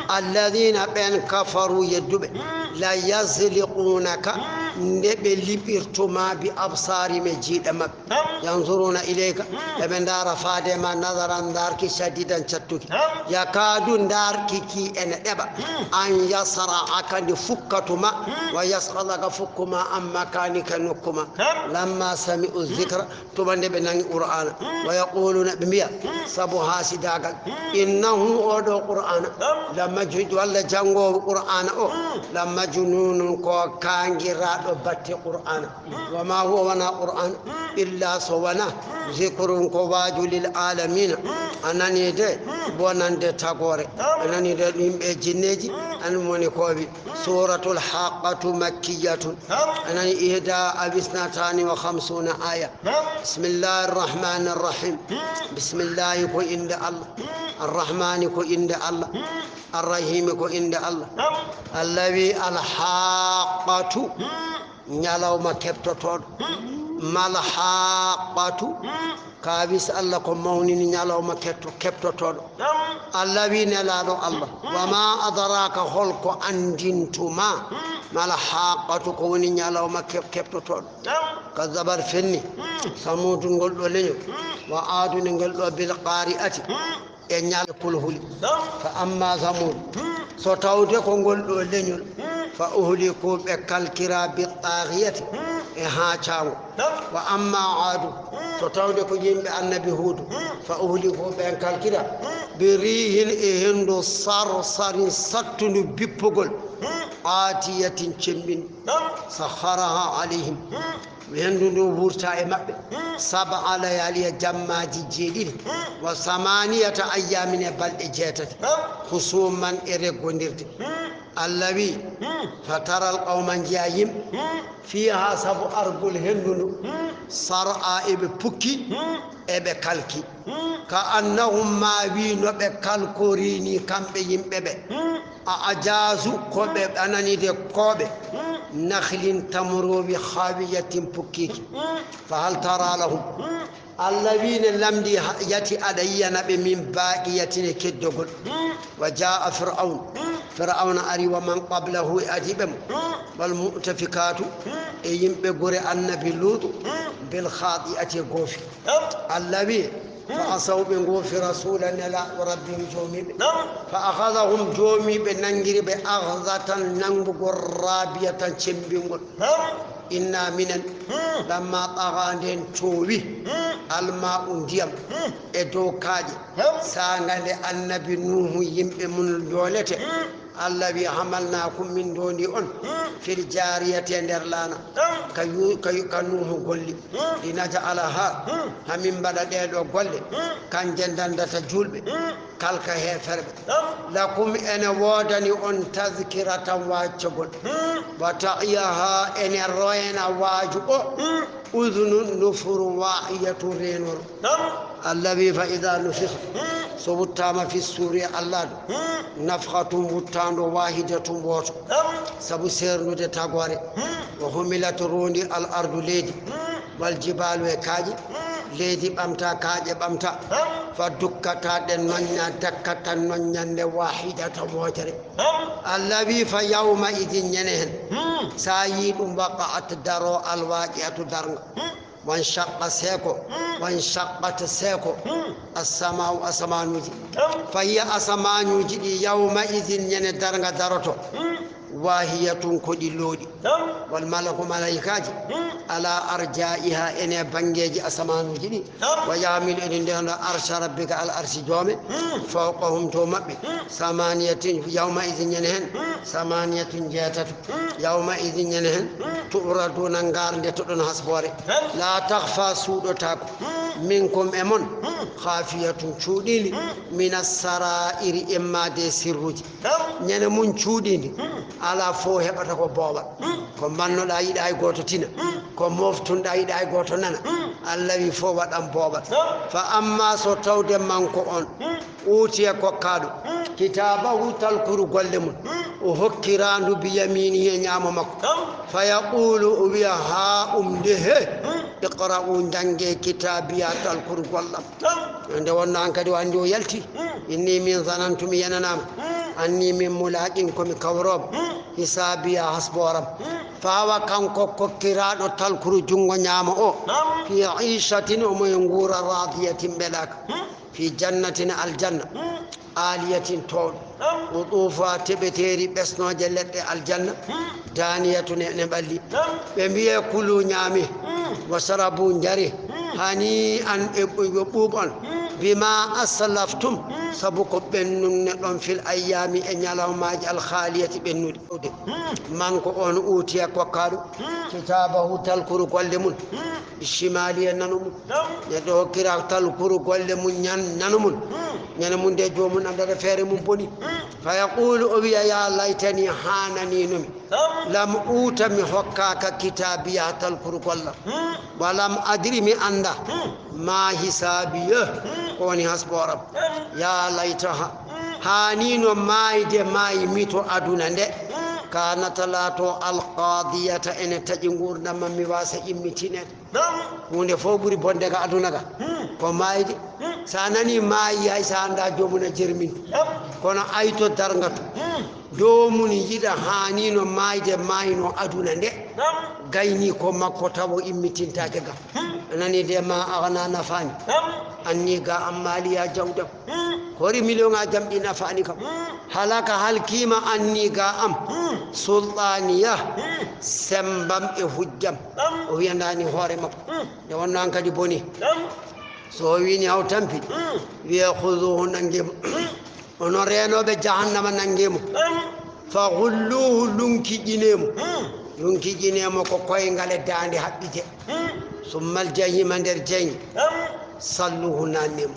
alladiina, ɓeen, kafaru, yedduɓe, la yuzliquunaka, nde ɓe liɓirtu ma, bi absaarihim, e jiiɗe maɓɓe. Yanzuruna ilayka, eɓe ndaara faade ma, nazaran, ndaarki, shadidan, cattuki. Yakaadu, ndaarki ki ene ɗeɓa, an yasra'aka, ndi fukkatu ma, wa yas'alaka, fukku ma, an makanika, nokku ma. Lamma sami'u zikra, tuma nde ɓe nani Qur'aana, wa yaquluna, ɓe mbiya, sabu haasidaagal, innahu, oo ɗoo Qur'aana, la majnun, walla janngoowo Qur'aana o, la majnunun, ko kaangiraaɗo Batte Qur'aana. Wa ma huwa, wona Qur'aana, illa so wona zikrun ko waaju lil aalamiina. A nani de, bonande tagoore. A nani de, yimɓe jinneeji, an woni ko wi. Suuratul Haaqqatu makkiyatun. A nani ihda aw isnataani wa khamsuuna aaya. Bismillahir rahmaanir rahiim. Bismillahi ko innde Allah. Arrahmaani ko innde Allah. Arrahiimi ko innde Allah. Allah wi Al Haaqqatu. Ñalawma keɓtotooɗo. Mal Haaqqatu. Kaawis Allah ko mawnini ñalawma keɓto-, keɓtotooɗo. Allah wi Nelaaɗo Allah. Wa ma adraaka, hol ko anndintuma? Mal Haaqqatu, ko woni ñalawma keɓ-, keɓtotooɗo. Kazzabat, fenni. Samuudu, ngol ɗo leñol. Wa Aadu, ngol ɗo bil qaari'ati. E ñal kulhuli. Fa amma Samud, so tawde ko ngol ɗo leñol, fa uhliku, ɓe kalkira bi taaxiyati, e haacaango. Wa amma Aadu, so tawde ko yimɓe annabi Huudu, fa uhliku, ɓen kalkira bi riihin, e henndu sarsarin sattundu bippugol, aatiyatin cemmbindu, sakharaha alayhim, henndu ndu wurta e maɓɓe. Sab'a layaaliya, jammaaji jeeɗiɗi. Wa samaniyata ayyaamin, e balɗe jeetati. Husuman, e reggondirde. Allah wi, fataral qawma, njiya yimɓe, fiiha, sabu argol henndu ndu, sar'a, eɓe pukki, eɓe kalki. Ka annahum, ma wi no ɓe kalkorini kamɓe yimɓe ɓe. A ajaazu, ko ɓe ɓanani de kooɓe. Nakhlin, tamroowi, haawiyatin, pukkiiki. Fa hal tara lahum. Allah wi ne lamndi ha-, yati aɗa yiyana ɓe min baaqiyatin e keddogol. Wa jaa Fir'aun. Fir'auna ari wa man qablahu e adiiɓe mo. Wal mu'tafikaatu e yimɓe gure annabi Luutu. Bil khaati'ati e goofi. Allah wi, fa asaw, ɓe goofi rasuula nelaaɗo rabbihim joomiiɓe. Fa akhadhahum, joomiiɓe nanngiri ɓe, akhdhatan, nanngugol, raabiyatan, cemmbingol. Inna minen, lamma tagha, nden toowi, almaa'u, ndiyam, e dow kaaƴe, saanga nde annabi Nuuhu yimɓe mum njoolete. Allah wi, hamalnaakum, min ndoondi on, fil jaariyati, e nder laana, ka yu-, ka yu-, ka Nuuhu golli, linaj'alaha, ha min mbaɗa ɗee ɗoo golle, kanje ndanndata juulɓe, kalka heeferɓe. Lakum, ene woodani on, tazkiratan, waccogol, wa ta'iyaha, ene royana waaju o, udhunun, nofuru, wa'iyatun, reenooru. Allah wi, fa idha nufikha, so wuttaama fi suuri e allaaɗo, nafkhatun, wuttaandu, wahidatun, wooto, sabu seerndude tagoore. Wa humilat, roondi, al ardu, leydi, wal jibaalu, e kaaƴe, leydi ɓamta, kaaƴe ɓamta, fa dukkata, ɗe noñña, dakkatan, noññande, wahidatan, wootere. Allah wi, fa yawma idin, ñande hen, sa yi ɗum, waqa'at, daro, al waqi'atu, darnga. Wan shaqqa, seeko, wan shaqqat, seeko, as-samaa'u, asamaanuuji. Fa hiya, asamaanuuji ɗi, yawma idin, ñande darnga daroto, waahiyatun, ko ɗi looɗi. Wal malaku, malaa'ikaaji, ala arjaa'iha, ene banngeeji asamaanuuji ɗi. Wa yahmilu, eɗi ndeenoo, arsha rabbika, al arshi joome, fawqahum, to maɓɓe, samaniyatin, yawma idin, ñande hen, samaniyatin, jeetato, yawma idin, ñande hen, tu'raduna, ngarde toɗon hasboore, la takhfa, suuɗotaako, minkum, e mon, khafiyatun, cuuɗiindi, minas sara'iri, immaade e sirruuji. Ñande mum cuuɗiindi, alaa fof heɓata ko booɓal. Ko mbannoɗaa yiɗa hay gooto tina. Ko moftunɗaa yiɗa hay gooto nana. Allah wi fof waɗan booɓal. Fa amma so tawde manko on, uutiya kokkaaɗo, kitaabahu talkuru golle mum, o hokkiraandu bi yaminihi e ñaamo makko. Fa yaqulu, o wiya, haa um nde he, iqra'u, njannge kitaabiya talkuru gollam. Nde wonno an kadi o anndi o yalti. Inni min zanantu, mi yenanaama. Anni min mulaqin, ko mi kawrooba. Hisaabiya, hasbooram. Fawa kanko kokkiraaɗo talkuru junngo ñaamo o. Fi ishatin, omo e nguura radiyatin ɓelaaka. Fi jannatin, aljanna. Aliyatin, toowɗo. Qutufa, teɓeteeri ɓesnooje leɗɗe aljanna. Daniyatun, ene ɓalli. Ɓe mbiye kulu, ñaame. Washrabu, njare. Hani an e ɓu-, ɓuuɓ on. Bima aslaftum, sabu ko ɓennunnoɗon fil ayyaami e ñalawmaaji alkhaaliyati ɓennuɗi. Man ko on uutiya kokkaaɗo kitaabahu talkuru golle mum, shimaali e nano mum. Neɗɗo hokkira talkuru golle mum ñan nano mum. Ñande mum nde joomum anndata feere mum boni. Fa yaqulu o wiya, ya laytani haananiino mi. Lam uuta mi hokkaaka kitaabiya talkuru golla. Wa lam adri mi annda. Ma hisaabiya. Ko woni hasbooram. Ya laytaha. Haanino maayde maayi mi to aduna nde. Kaanata laato alqaadiyata ene taƴi nguurndam am mi waasa immitinede. Huunde fof ɓuri bonde ga aduna ga. Ko maayde. So a nani maayi hay so a annda joomum a jermin. Kono ayto darnga to. Joomum yiɗa haanino maayde maayno aduna nde. Gayni ko makko tawo immitintaake ga. A nani de ma agna nafaani. Anni ga am maaliya jawdam. Hori million a jamɗi nafaani kam. Halaka halkiima anni ga am. Sultaaniya sembam e hujjam. O wiyandaani hoore makko. Nde wonno an kadi boni. So o wiini haw tampi. Wiya khuduhu nange mo. Onon reenooɓe jahannama nange mo. Fa ghulluhu lunki ƴine mo. Lunki ƴine mo ko koyngal e daande haɓɓide. Summal jahima nder jayni. Salluhu nanne mo.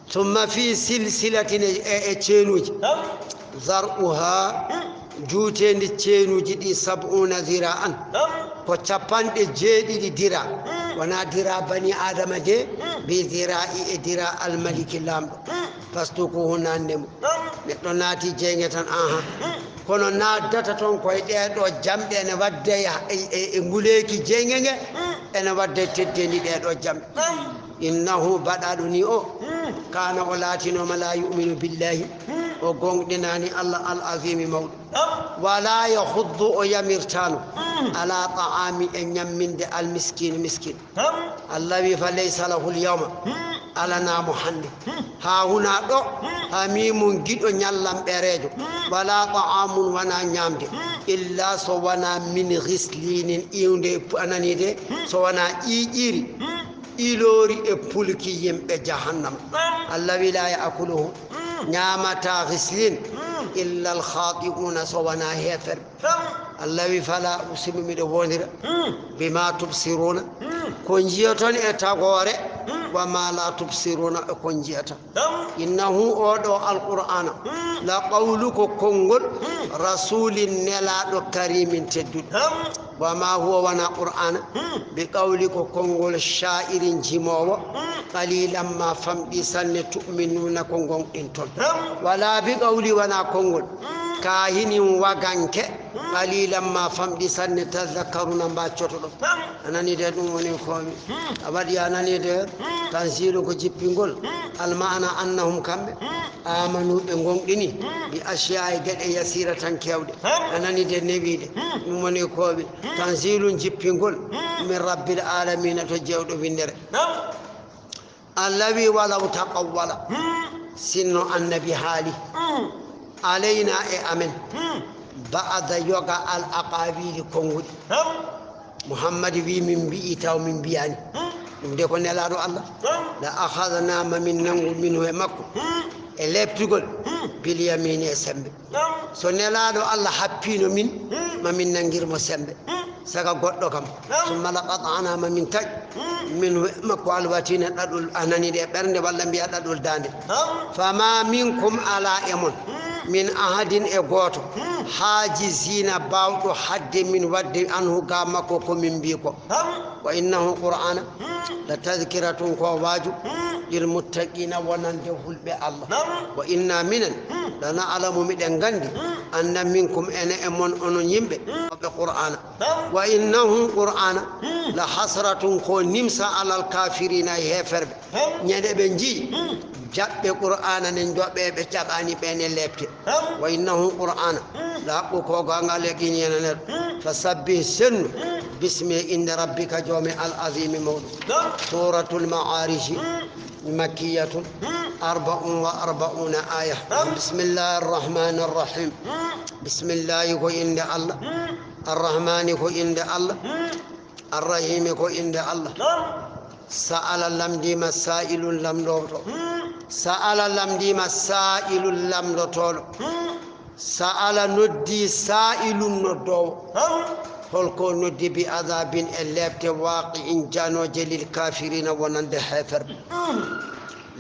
Summa fi silsilatin e, e, e ceenuuji. Zar'uha juuteendi ceenuuji ɗi sab'una zira'an. Ko capanɗe jeeɗiɗi dira. Wona dira bani Adama de. Bi zira'i e dira almaliki laamɗo. Fastukuhu nanne mo. Neɗɗo naati jeynge tan aha. Kono naddata toon koye ɗee ɗo jamɗe ene wadde e, e, e nguleeki jeynge nge. Ene wadde teddeendi ɗee ɗo jamɗe. Innahu baɗaɗo ni o. Kana o laatinooma la yu'minu billahi. O gonɗinaani Allah al azimi mawɗo. Wala yahuddu o yamirtaano. Ala ta'ami e ñamminde al miskin miskin. Allah wi fa laysa lahu l yawma. Alana mo hannde. Ha huna ɗo. Hamimun giɗo ñallam ɓereejo. Wala ta'amun wona ñaamde. Illa so wona min ghislinin iwde e pu-, anani de. So wona ƴiiƴiri. Iloori e pulki yimɓe jahannama. Allah wi la ya'kuluhu. Ñaamata ghislin. Illa al khati'una so wona heeferɓe. Allah wi fala uqsimu miɗo wondira. Bima tubsiruna. Ko njiyoton e tagoore. Wa ma la tubsiruna e ko njiyata. Innahu oɗo alqur'ana. La qawlu ko konngol. Rasulin nelaɗo karimin tedduɗo. Wa ma huwa wona qur'ana. Bi qawli ko konngol sha'irin jimowo. Qalilan ma famɗi sanne tu'minuna ko gonɗinton. Wala bi qawli wona konngol. Kaahinin waganke, qalilan ma famɗi sanne, tazakkaruna mbaccotoo ɗum. A nani de ɗum woni komi. A waɗi a nani de tanzilu ko jippingol. Almaana annahum kamɓe. Amanu ɓe gonɗini. Bi ashiya e geɗe yasira tan kewɗe. A nani de newiɗe. Ɗum woni komi. Tanzilun jippingol. Min rabbil alamina to jewɗo windere. Allah wi walaw taqawwala. Sinno annabi haali. Alayna e amen. Ba'da yoga al aqawili konnguɗi. Muhammad wi min mbi'i taw min mbiyani. Ɗum de ko nelaɗo Allah. La akhadna ma min nangu minhu e makko. E leptugol. Bil yamini e sembe. So nelaɗo Allah happino min. Ma min nangir mo sembe. Saka goɗɗo kam. Summa laqata'na ma min taƴ. Min makko alwatina ɗaɗol a nani ɗe ɓernde walla mbiya ɗaɗol daande. Fama minkum ala e mon. Min ahadin e gooto. Hajizina bawɗo hadde min wadde anhu ga makko ko min mbi ko. Wa innahu qur'ana. La tazkiratun ko waaju. Lil muttaqina wonande hulɓe Allah. Wa inna minen. La na'lamu miɗen gandi. Anna minkum ene e mon onon yimɓe. Ɓe qur'ana. Wa innahu qur'ana la hasratun ko nimsa alal kafirina e heeferɓe. Ñande ɓe nji jaɓɓe qur'ana ne joɓe ɓe caɓani ɓe ne lepte. Wa innahu qur'ana la haqqu ko gonga le giniyana ner. Fa sabbih sennu bismi inde rabbika jomi al azimi mawɗo. Suratul ma'arij. Makkiyatun arba'un wa arba'una aya. Bismillahir rahmanir rahim. Bismillahi ko inde Allah. Arrahmani ko inde Allah. Arrahimi ko inde Allah. Sa'ala lamndiima saa'ilun lamndooto. Hmm. Sa'ala lamndiima saa'ilun lamndotooɗo. Hmm. Sa'ala noddi saa'ilun noddoowo. Hmm. Holko noddi? Bi adabin e leepte waaqi'in janooje lil kafirina wonande heeferɓe. Hmm.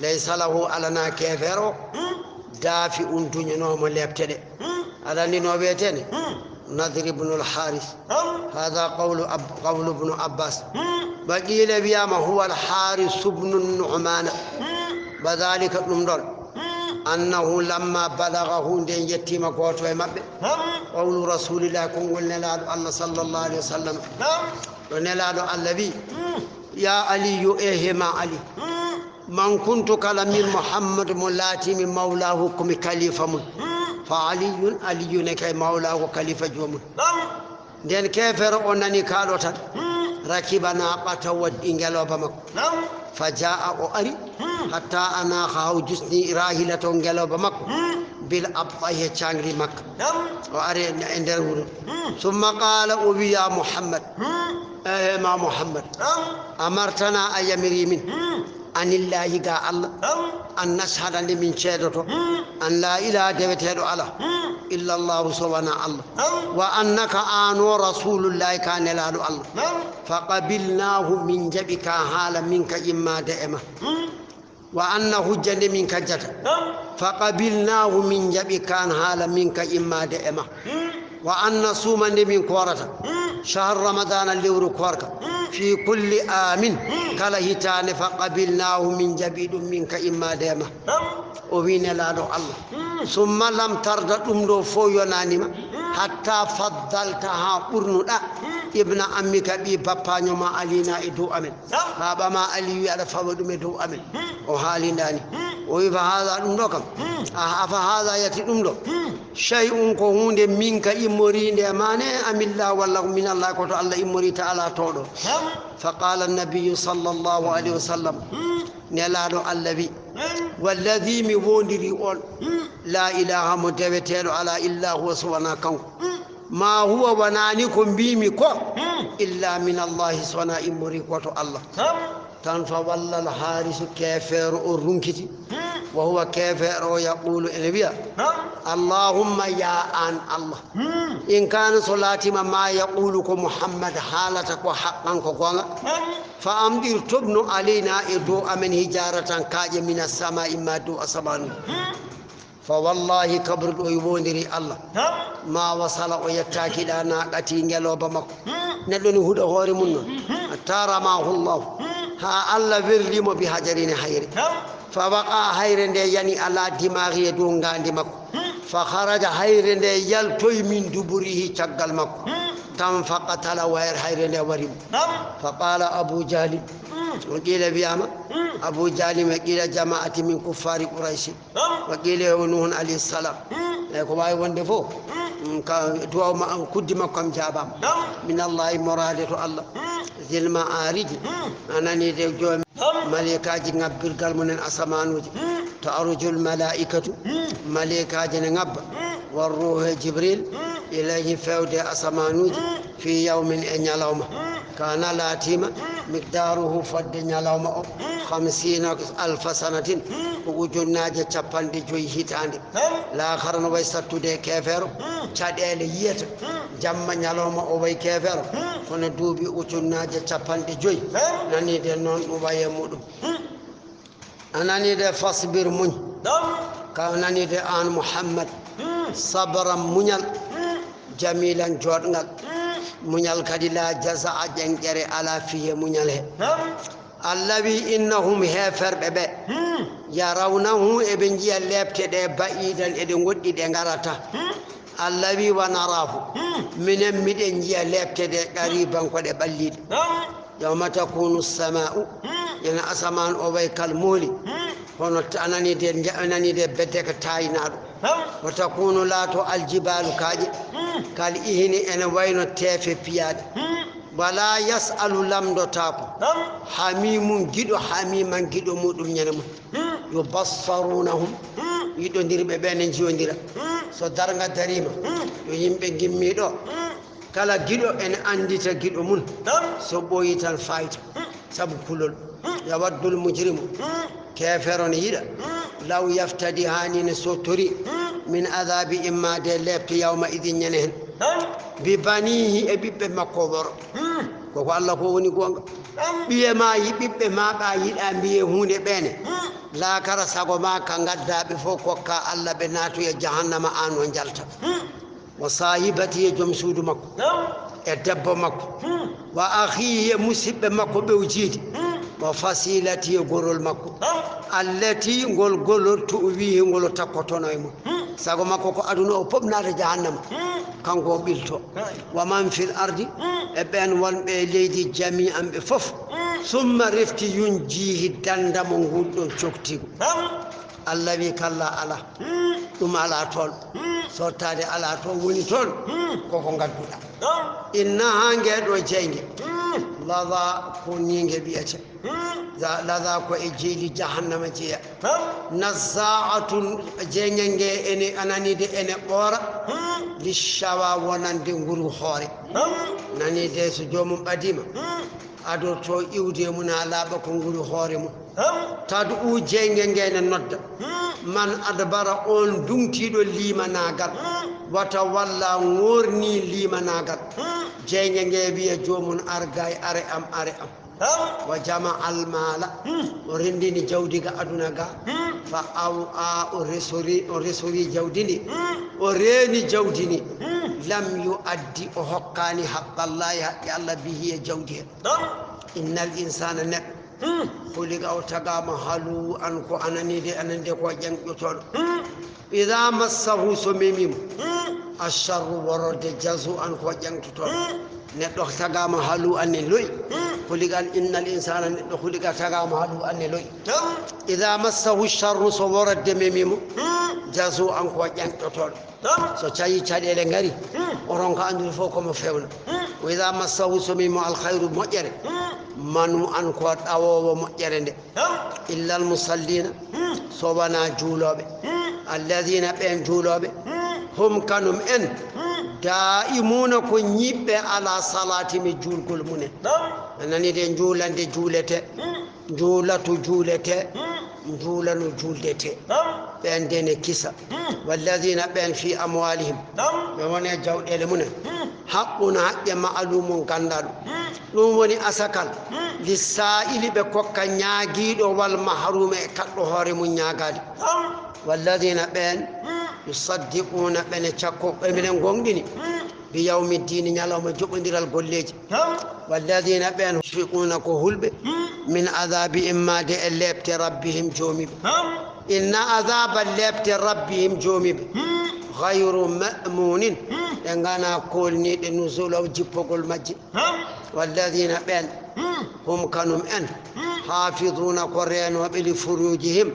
Laysa lahu alana keefeero. Hmm. Daafi'un duñanoomo leepte ɗe. Hmm. Aɗa anndi no o wiyetee ne? Hmm. Nadr ibn al-Haris. Hmm. Hada qawlu Ab-, qawlu ibn Abbas. Hmm. Wa qila wiyama huwa al-Haris ibn Nu'mana. Hmm. Wa dhalika ɗum ɗon. Hmm. Annahu lamma balaghahu nde yettima gooto e maɓɓe. Hmm. Qawlu Rasulillah konngol Nelaaɗo Allah sallallahu alayhi wa sallam. Hmm. Ɗo Nelaaɗo Allah wi, hmm, ya Aliyu, ehe ma Ali. Hmm. Man kuntu kala min Muhammad mo laatimi mawlahu komi kalifa mun. Hmm. Fa Aliyun, Aliyu ne kay mawlahu ko kalifa joomum. Ɗam. Nden keefeero o nani kaɗo tan. Hmm. Rakiba naqata waɗɗi ngelooba makko. Ɗam. Fa jaa o ari. Hmm. Hatta anaqa haw jusni rahilata o ngelooba makko. Hmm. Bil abtahi e cangri makka. Ɗam. O ari e, e nder wuro. Hmm. Summa qala o wi ya Muhammad. Hmm. Ehe ma Muhammad. Ɗam. Amartana a yamiri min. Hmm. Anillahi ga Allah. Ɗam. An nashhada nde min ceedoto. Hmm. An la ilaha deweteeɗo ala. Hmm. Illa Allahu so wona Allah. Ɗam. Wa annaka an o rasulullahi ka nelaaɗo Allah. Ɗam. Fa qabilnahu min jaɓi ka haala min ka immaade e ma. Hmm. Wa anna hujja nde min kajjata. Ɗam. Fa qabilnahu min jaɓi kan haala min ka immaade e ma. Hmm. Wa anna suuma nde min koorata. Hmm. Shahar Ramadana lewru koorka. Hmm. Fi kulli amin. Hmm. Kala hitaande fa qabilnahu min jaɓi ɗum min ka immaade e ma. Ɗam. O wi nelaaɗo Allah. Hmm. Summa lam tarda ɗum ɗo fof yonaani ma. Hmm. Hatta faddalta haa ɓurnuɗa. Hmm. Ibna ammika ɓi bappaño ma alina e dow amen. Ɗam. Haa ɓama Aliyu aɗa fawa ɗum e dow amen. Hmm. O haalindani. Hmm. O wi fa haala ɗum ɗo kam. Hmm. A, a fa haala yati ɗum ɗo. Hmm. Shay'un ko huunde min ka immoriinde e mane amilla walla ko min Allah ko to Allah immori ta'ala tooɗo. Hmm. Fa qala nabiyyu sallallahu alayhi wa sallam. Hmm. Nelaaɗo Allah wi. Hmm. Walladhi mi wondiri on. Hmm. La ilaha mo deweteeɗo ala illa huwa so wona kanko. Hmm. Ma huwa wonani ko mbimi ko. Hmm. Illa min Allahi so wona immori ko to Allah. Hmm. Tan fa wallal haarisu keefeero o runkiti. Hmm. Wa huwa keefeero o yaqulu ene wiya. Hmm. Allahumma ya an Allah. Hmm. In kana so laatima ma yaqulu ko Muhammad haalata ko haqqan ko gonga. Hmm. Fa amdir tobno alayna e dow amen hijaratan kaaƴe mina sama imma dow asamanu. Hmm. Fa wallahi kabruɗo o wondiri Allah. Nam. Ma wasala o yettaaki ɗa naqati ngelooba makko. Hmm. Neɗɗo ni huɗa hoore mum non. Hmm. Hatta ramahu Allah. Hmm. Ha Allah werlimo bi hajarin e hayre. Nam. Fa waqa hayre nde yani ala dimaghi e dow ngandi makko. Hmm. Fa kharaja hayre nde yaltoy min duburihi caggal makko. Hmm. Tan fa qatala wayre hayre nde warimo. Nam. Fa qala Abu Jahli. Hmm. O qila wiyama. Hmm. Abu Jahli me qila jama'ati min kuffari Quraysh. Nam. Wa qila o Nuhun alayhi salam. Hmm. E ko wawi wonde fof. Hmm. Mm, ka duwaw ma, kuddi makko am jaabama. Nam. Min Allah moraade to Allah. Hmm. Zil ma'arij. Hmm. A nani de joomi. Nam. Malaikaaji ngabbirgal mumen asamanuuji. Hmm. Ta'rujul malaikatu. Hmm. Malaikaaji ne ngabba. Hmm. War ruuhu e Jibril. Hmm. Ilayhi fewde asamanuuji. Hmm. Fi yawmin e ñalawma. Hmm. Kana laatima. Hmm. Miqdaruhu fodde ñalawma o. Hmm. Khamsina alfa sanatin. Hmm. Ko ujunnaaje capanɗe joyi hitaande. Nam. Laakhara no way sattude e keefeero. Hmm. Caɗeele yiyata. Hmm. Jamma ñalawma o way keefeero. Hmm. Kono duuɓi ujunnaaje capanɗe joyi. Nam. Nani de noon ɗum waye muɗum. Hmm. A nani de fasbir muñ. Nam. Ka nani de an Muhammad. Hmm. Sabran muñal. Hmm. Jamilan joɗngal. Hmm. Muñal kadi la jaza a ƴenƴere ala fiye muñal he. Nam. Allah wi innahum heeferɓe ɓe. Hmm. Yarawnahu eɓe njiya leepte ɗe ba'idan eɗe ngoɗɗi ɗe ngarata. Hmm. Allah wi wa narahu. Hmm. Minen miɗen njiya leepte ɗe qariban ko ɗe ɓalliɗe. Hmm. Yawma takunu sama'u. Hmm. Ina asaman o way kal mooli. Hmm. Hono ta-, anani de nja-, anani de bedde ka taynaɗo. Hmm. Wa takunu laato aljibalu kaaƴe. Hmm. Kal ihini ene wayno teefe piyaɗe. Hmm. Wala yas'alu lamndotaako. Nam. Hamimun giɗo, hamiman giɗo muɗum ñande mun. Hmm. Yubassarunahum. Hmm. Yiɗondirɓe ɓe ne jiyondira. Hmm. So darnga darima. Hmm. Yo yimɓe ngimmi ɗo. Hmm. Kala giɗo ene anndita giɗo mun. Nam. So ɓooyi tan fayta. Hmm. Sabu kulol. Yawaddul mujrimu, keefero ne yiɗa, law yaftadi, haa ni ne sottori, min adaabi immaade leepte yawma idin ñande heen, bi baniihi, e ɓiɓɓe makko worɓe. Koko Allah ko woni goonga. Ɓiye ma yi-, ɓiɓɓe ma ɓa yiɗa mbiye huunde ɓeene. Laakara sago ma ka ngadda ɓe fof kokka Allah, ɓe naatoya jahannama, an o njalta. Wa saahibati, e joom suudu makko, e debbo makko, wa akhihi, e musiɓɓe makko ɓewjiide, wa fasilati, e gorol makko, allati, ngol gorol, tu'wihi, ngol o takkotono e mum. Sago makko ko aduna o pop naata jahannama, kanko o ɓilto. Wa man fil ardi, e ɓen wonɓe e leydi, jami'an, ɓe fof. Summa, refti, yunjihi, danda mo ngun ɗon coktigu. Allah wi kalla, ala. Ɗum ala toon. Sottaade ala toon woni toon. Koko ngadduɗa. Inna, haa ngee ɗo jeynge. Laza, ko ni nge wiyete. Za-, laza ko e jeyli jahannama jeya. Nazza'atun, jeynge nge ene, anani de ene ɓoora. Lishawa, wonande nguru hoore. Nani de so joomum ɓadima. Adorto iwde mum haa laaɓa ko nguru hoore mum. Tad'u, jeynge nge ne nodda. Man adbara, on duŋtiiɗo liimanaagal. Wa tawalla, ŋoorni liimanaagal. Jeynge nge wiya joomum, argay, are am, are am. Wa jama'al maala, o renndini jawdi ga aduna ga. Fa aw'a, o resori, o resori jawdi ndi. O reeni jawdi ndi. Lam yu'addi, o hokkaani haqqallahi, haqqe Allah, bihi, e jawdi he. Innal insana, neɗɗo, khuliqa, o tagaama, halu'an, ko anani de, anani de ko ƴaŋƴotooɗo. Idha massahu, so memi mo, asharru, worode, jazu'an, ko ƴaŋtotooɗo. Neɗɗo tagaama halu'an, ne lo'i. Khuliqa, innal insana, neɗɗo khuliqa, tagaama halu'an, ne lo'i. Idha massahu sharru, so worode memi mo, jazu'an, ko ƴaŋtotooɗo. So cayi caɗeele ngari, o ronka anndude fof ko mo fewna. Wa idha massahu, so memi mo, al khayru, moƴƴere, manu'an, ko ɗawoowo moƴƴere nde. Illal musallina, so wonaa juulooɓe. Alladhina, ɓeen juulooɓe, hum, kanum en, da'imuna, ko ñiɓɓe, ala salatihim, e juulgol mumen. A nani de, juulande juulete. Njuulatu juulete, njuulanu juuldete. Ɓeen de ne kisa. Walladina, ɓeen, fi amwalihim, ɓe woni e jawɗeele mumen. Haqqun, haqqe, ma'lumun, ganndaɗo. Ɗum woni asakal. Lissa'ili, ɓe kokka ñaagiiɗo, wal mahrumi, e kaɗɗo hoore mum ñaagaali. Walladina, ɓeen, yusaddiquna, ɓene cakko, ɓe minen gonɗini. Bi yawmi ddiini, ñalawma joɓondiral golleeji. Walladina, ɓeen, mushfiquna, ko hulɓe, min adhabi, immaade e leepte, rabbihim, joomiiɓe. Inna adhaba, leepte, rabbihim, joomiiɓe, ghayru ma'munin, ɗe ngana koolniiɗe, nuzulaw, jippogol majje. Walladina, ɓeen, hum, kanum en, hafiduna, ko reenooɓe, li furujihim,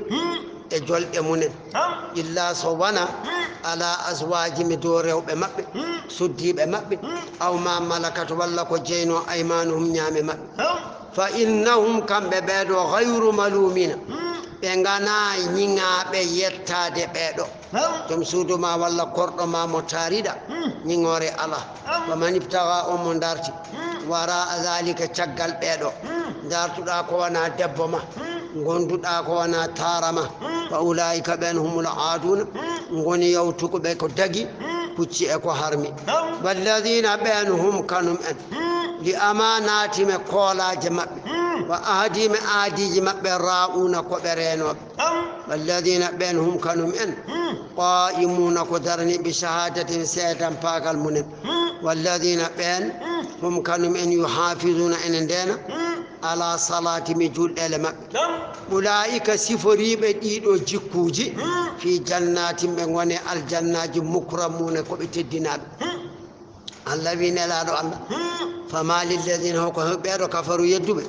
e jolɗe mumen. Illa, so wona, ala azwajihim, dow rewɓe maɓɓe, suddiiɓe maɓɓe, aw ma malakat, walla ko jeyno, aymanuhum, ñaame maɓɓe. Fa innahum, kamɓe ɓeeɗo, ghayru malumina, ɓe ngana ñiŋaaɓe yettaade ɓeeɗo. Joom suudu ma walla korɗo ma mo taariɗa, ñiŋoore ala. Wa man ibtaga, on mo darti, wara dhalika, caggal ɓeeɗo, dartuɗa ko wona debbo ma, gonduɗa ko wona taara ma, fa ulaika, ɓeen, humul aaduna, ngoni yawtuɓe ko dagi, pucci e ko harmi. Walladina, ɓeen, hum, kanum en, li amanatihim, e koolaaje maɓɓe, wa ahdihim, e aadiiji maɓɓe, ra'una, ko ɓe reenooɓe. Walladina, ɓeen, hum, kanum en, qa'imuna, ko daraniiɓe, shahadatihim, seedampaagal mumen. Walladina, ɓeen, hum, kanum en, yuhafizuna, ene ndeena, ala salatihim, e juulɗeele maɓɓe. Ulaika, siforiiɓe ɗiɗo jikkuuji, fi jannatin, ɓe ngoni e aljannaaji, mukramuna, ko ɓe teddinaaɓe. Allah wi, Nelaaɗo Allah, fama lilladina, hoko ɓeeɗo kafaru yedduɓe?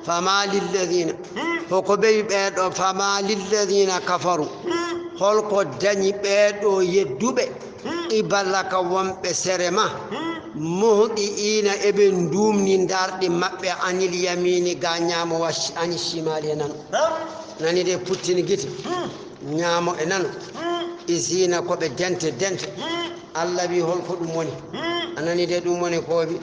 Fama lilladina, hoko ɓewi ɓeeɗo? Fama lilladina kafaru, holko dañi ɓeeɗo yedduɓe? Qibalaka, wonɓe sere ma, muhti'ina, eɓe nduumni darɗe maɓɓe, anil yamini, ga ñaamo, wa sh-, ani shimali, e nano. Nani de, puttini gite. Ñaamo e nano. Izina, ko ɓe dente dente. Allah wi, holko ɗum woni? A nani de, ɗum woni ko wi.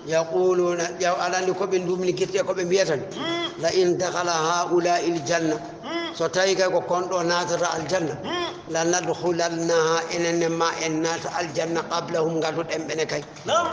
Yaquluna, ƴeew, aɗa anndi ko ɓe ndumni gite, ko ɓe mbiyata ni? Hmm. La in dakhala haula'il janna. Hmm. So tawi kay ko kon ɗo naatata aljanna. Hmm. La nadkhulannaha, enen ne ma en naata aljanna qablahum, ngaluɗen ɓene kay. Naam.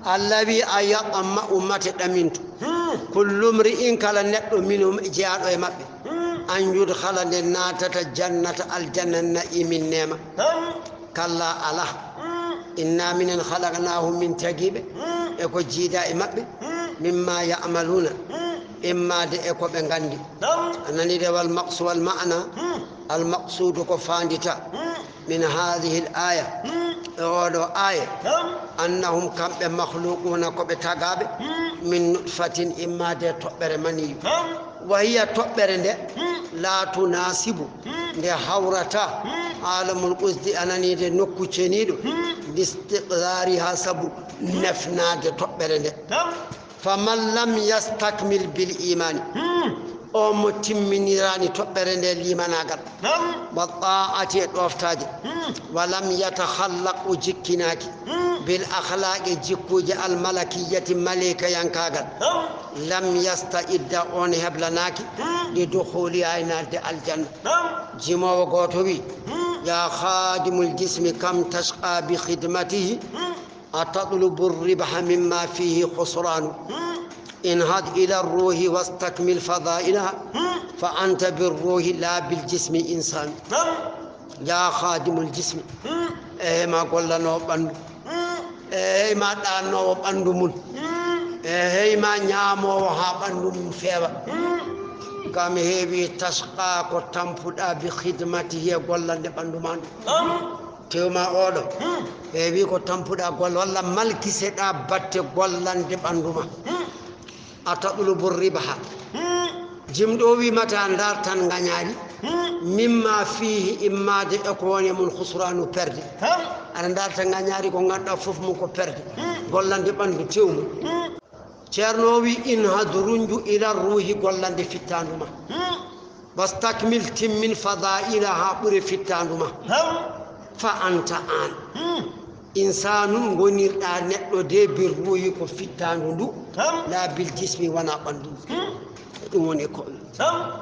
Allah wi, a yatma'u, mate ɗamintu. Hmm. Kullu mri'in, kala neɗɗo, minhum, jeyaaɗo e maɓɓe. Hmm. An yudkhala, nde naatata jannata aljanna na'imin neema. Naam. Kalla, alaa. Mm. Inna minen khalaqnahum, min tagi ɓe, mm, e ko jiida e maɓɓe, mm, mimma ya'maluna, mm, immaade e ko ɓe nganndi. Naam. A nani de, wal maqsu-, wal ma'na, mm, al maqsudu ko faandita, mm, min hadhihi al aya, mm, e oɗo aya, naam, annahum kamɓe makhluquna ko ɓe tagaaɓe, mm, min nutfatin immaade e toɓɓere maniyu. Naam. Wa hiya toɓɓere nde, hmm, la tunasibu, hmm, nde hawrata, hmm, alamul qusdi, a nani de, nokku ceniiɗo, hmm, listiqrariha, sabu nefnaade toɓɓere nde. Naam. Faman lam yastakmil bil imani, hmm, o mo timminirani toɓɓere nde limanaagal. Naam. Wa ta'ati, e ɗoftaaji. Hmm. Wa lam yatakhallaq, o jikkinaaki. Hmm. Bil akhlaqi, jikkuuje al malakiyati, maleykayankaagal. Naam. Lam yasta'idda, on heblanaaki, hmm, li dukhuliha, e naatde aljanna. Naam. Jimoowo gooto wi, hmm, ya khadimul jismi, kam tashqa bi khidmatihi, hmm, a tatlubu ribha mimma fihi khusranu. Hmm. Inhad ila ruhi wastakmil fadailaha, hmm, fa anta bir ruhi la bil jismi insanu. Naam. Ya khadimul jismi. Hmm. E ma gollanoowo ɓanndu. Hmm. E hey ma ɗaannoowo ɓanndu mum. Hmm. E hey ma ñaamoowo haa ɓanndu mum feewa. Hmm. Kam heewi tashqa, ko tampuɗa bi khidmatihi, e gollande ɓanndu ma ndu. Hmm. Tew ma oɗo. Hmm. Heewi ko tampuɗa golla, walla malkiseɗa batte gollande ɓanndu ma. Hmm. A tatlubu ribha. Hmm. Jimɗo wi mata ndartan ngañaari. Hmm. Mimma fihi, immaade e ko woni e mum, khusranu, perde. Ham. Aɗa ndarta ngañaari ko ngannduɗaa fof mum ko perde. Hmm. Gollande ɓanndu tew mum. Hmm. Ceerno o wi, inhad, runju, ila ruhi, gollande fittaandu ma. Hmm. Wastakmil, timmin, fadailaha, ɓure fittaandu ma. Ham. Fa anta, aan. Hmm. Insanun, ngonirɗa neɗɗo de, bir ruhi, ko fittaandu ndu. Tam. La bil jismi, wona ɓanndu ndu. Hmm. Ɗum woni ko. Tam.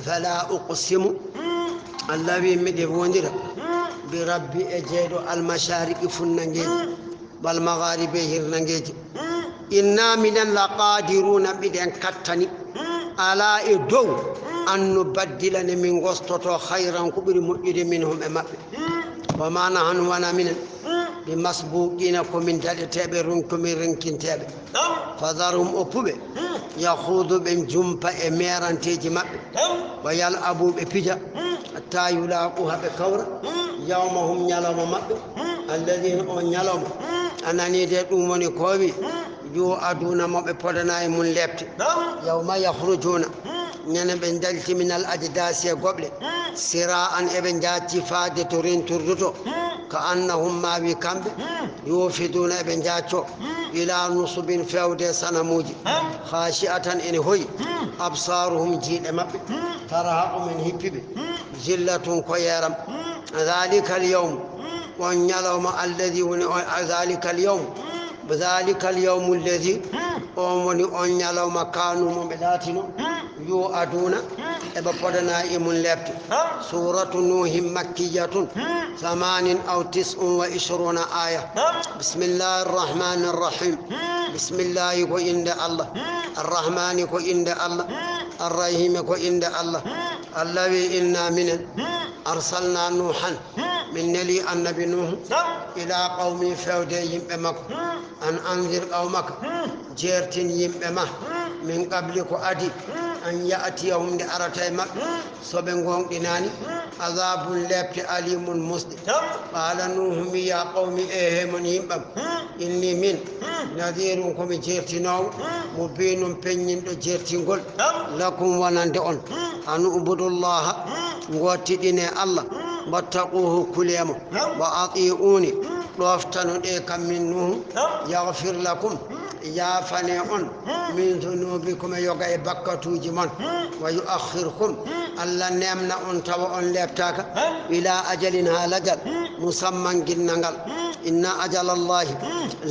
Fala uqsimu. Hmm. Allah wi, miɗe wondira. Hmm. Bi rabbi, e jeyɗo al mashariqi, funnangeeji. Hmm. Wal magharibi, e hirnangeeji. Hmm. Inna minen la qadiruna, miɗen kattani. Hmm. Ala, e dow. Hmm. An nubaddila, nde min gostoto, khayran, ko ɓuri moƴƴude, minhum, e maɓɓe. Hmm. Wa ma nahnu, wona minen, hmm, bi masbuqina, ko min daɗeteeɓe, ron-, ko min ronkinteeɓe. Naam. Fadharhum, oppuɓe, hmm, yakhudu, ɓe jumpa e meeranteeji maɓɓe. Naam. Wa yal'abu, ɓe pija, hmm, hatta yulaqu, haa ɓe kawra, hmm, yawmahum, ñalawma maɓɓe, hmm, alladhi, on ñalawma, hmm, a nani de, ɗum woni ko wi, hmm, yu'aduna, mo ɓe podana e mum leepte. Naam. Yawma yakhrujuna, hmm, ñande ɓe njalti, minal ajdasi, e goɓle. Hmm. Sira'an, eɓe njaacci faade to rentirdu to. Hmm. Ka annahum, ma wi kamɓe. Hmm. Yufiduna, eɓe njaacco. Hmm. Ila nusubin, fewde sanamuuji. Hmm. Khashi'atan, ene hoyi. Hmm. Absaruhum, jiiɗe maɓɓe. Hmm. Tarhaquhum, ene hippi ɓe. Hmm. Zillatun, ko yeeram. Hmm. Dhalika al yawm. Hmm. On ñalawma, alladhi, woni on, dhalika al yawm. Hmm. Dhalika al yawmu alladhi, hmm, on woni on ñalawma, kanu, mo ɓe laatino, hmm, yu'aduna, hmm, eɓe podana e mum leepte. Hmm. Suratu Nuhin makkiyatun, hmm, thamanin aw tis'un wa ishruna aya. Hmm. Bismillahir rahmanir rahim. Hmm. Bismillahi ko innde Allah. Hmm. Arrahmani ko innde Allah. Hmm. Arrahimi ko innde Allah. Hmm. Allah wi, inna minen, hmm, arsalna Nuhan, hmm, min neli annabi Nuhu, naam, ila qawmi, fewde yimɓe makko. Hmm. An anzir qawmaka, hmm, jeertin yimɓe ma, hmm, min qabli, ko adi, hmm, an ya'tiyahum, nde arata e maɓɓe, hmm, so ɓe ngoonɗinaani, hmm, azabun, leepte, alimun, musɗe. Naam. Qala Nuhu, mi, ya qawmi, e he mon yimɓam, hmm, inni min, hmm, nadhirun, ko mi jeertinoowo, hmm, mubinun, peññinɗo jeertingol, naam, lakum, wonande on, hmm, an ubudullaha, hmm, ngootiɗine Allah, hmm, wattaquhu, kule mo, naam, wa ati'uni, hmm, ɗoftano ɗe kam min Nuhu, naam, yaghfir lakum, hmm, yaafane on, hmm, min dhunubikum, e yoga e bakkatuuji mon, hmm, wa yu'akhkhirkum, hmm, Allah neemna on tawa on leeptaaka, hmm, ila ajalin, haa lajal, hmm, musamman ginnangal, hmm, Inna ajalallahi,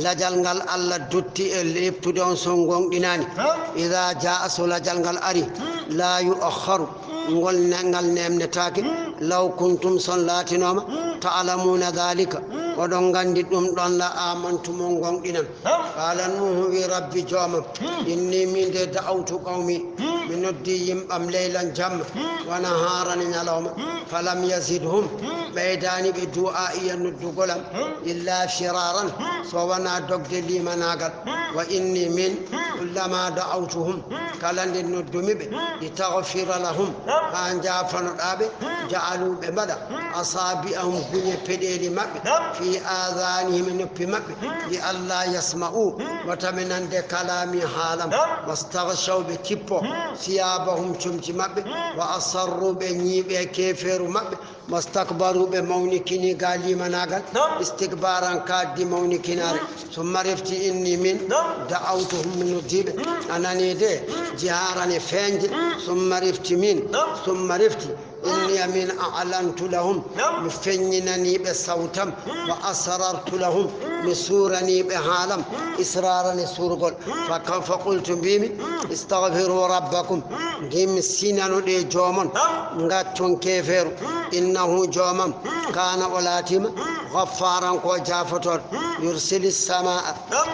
lajal ngal Allah dotti e leptude on so on goonɗinaani. Idaa jaa, so lajal ngal ari, laa yu'akhkharu, ngol ne-, ngal neemnetaake. Law kuntum, so on laatinooma, ta'lamuuna daalika, oɗon nganndi ɗum ɗon, la aamantum, on goonɗinan. Qaala Nuuhu, wi Rabbi joomam, inni min de da'awtu qawmi, mi noddi yimɓam leylan jamma, wa nahaaran e ñalawma, falam yazidhum, ɓeydaani ɓe du'aa'iya noddugol am, illa firaaran, so wonaa dogde limanaagal. Wa inni min, kullama da'awtuhum, kala nde noddumi ɓe, li taghfira lahum, haa njaafanoɗaa ɓe, ja'alu, ɓe mbaɗa, asaabi'ahum, guñe peɗeeli maɓɓe, fi aadaanihim, e noppi maɓɓe, li allaa yasma'u, wata ɓe nande kalaami, haalam, wastaghshaw, ɓe kippo, siyaabahum, comci maɓɓe, wa asarru, ɓe ñiiɓe keefeeru maɓɓe, wastakbaru, ɓe mawnikini ga limanaagal, istikbaran, kaaddi mawnikinaare. Summa refti inni min da'awtuhum, mi noddi ɓe, a nanii de, jihaaran e feeñde. Summa refti min, summa refti inni min a'lantu lahum, mi feññinanii ɓe sawtam, wa asrartu lahum, mi suuranii ɓe haalam, israaran e suurgol. Fa ka-, fa qultu, mbiimi, istaghfiru rabbakum, ndimsinanoɗee joomon, ngaccon keefeeru, innahu, joomam, kaana, o laatiima, ghaffaaran, ko o jaafotooɗo, yursili samaa,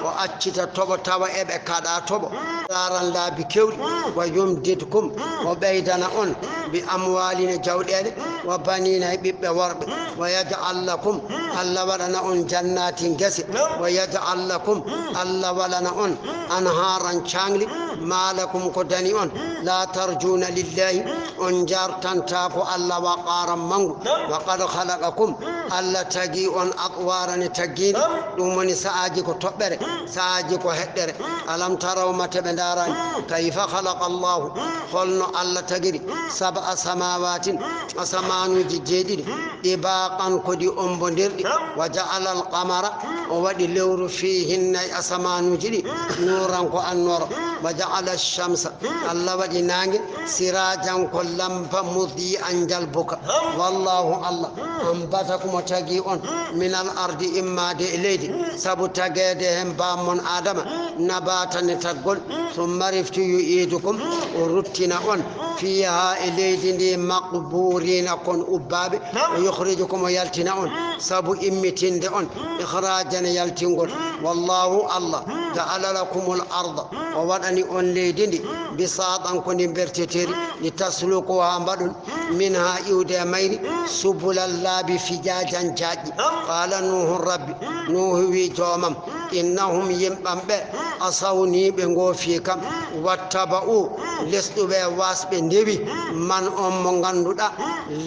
o accita toɓo tawa eɓe kaɗa toɓo, miraaran, laabi keewɗi, wa yumdidkum, o ɓeydana on, bi amwaalin, e jawɗeele, wa baniina, e ɓiɓɓe worɓe, wa yaj'al lakum, Allah waɗana on, jannaatin, gese, wa yaj'al lakum, Allah waɗana on, anhaaran, caangli, maa lakum, ko dani on, laa tarjuuna lillaahi, on njartantaako Allah, waqaaran, manngu, wa qad khalaqakum, Allah tagi on, atwaaran, e taggiiɗe, ɗum woni sa'aaji ko toɓɓere, sa'aaji ko heɗɗere. Alam taraw, mate ɓe ndaaraani, kayfa khalaqa Allahu, holno Allah tagiri, sab'a samaawatin, asamaanuuji jeeɗiɗi, ɗibaaqan, ko ɗi ombondirɗi, wa ja'ala al-qamara, o waɗi lewru, fiihinna, e asamaanuuji ɗi, nuuran, ko annooro, wa ja'ala ash-shamsa, Allah waɗi naange, siraajan, ko lampa, mudii'an, njalbuka. Wallaahu, Allah, ambatakum, o tagi on, minal ardi, immaade e leydi, sabu tageede heen baamon Aadama, nabaatan, e taggol, summa refti yu'iidukum, o ruttina on, fiihaa, e leydi ndi, maqbuuriina, kon ubbaaɓe, wa yukhrijukum, o yaltina on, sabu immitinde on, ikhraajan, e yaltingol. Wallaahu, Allah, ja'ala lakumul arda, o waɗani on leydi ndi, bisaatan, ko ndi berteteeri, li tasluku, haa mbaɗon, minhaa, iwde e mayri, subulan, laabi, fijaajan, jaaƴɗi. Qaala Nuuhu, Rabbi, Nuuhu wi joomam, innahum, yimɓam ɓe, asawni, ɓe ngoofi kam, wattaba'u, lesɗuɓe e waasɓe ndewi, man, on mo ngannduɗaa,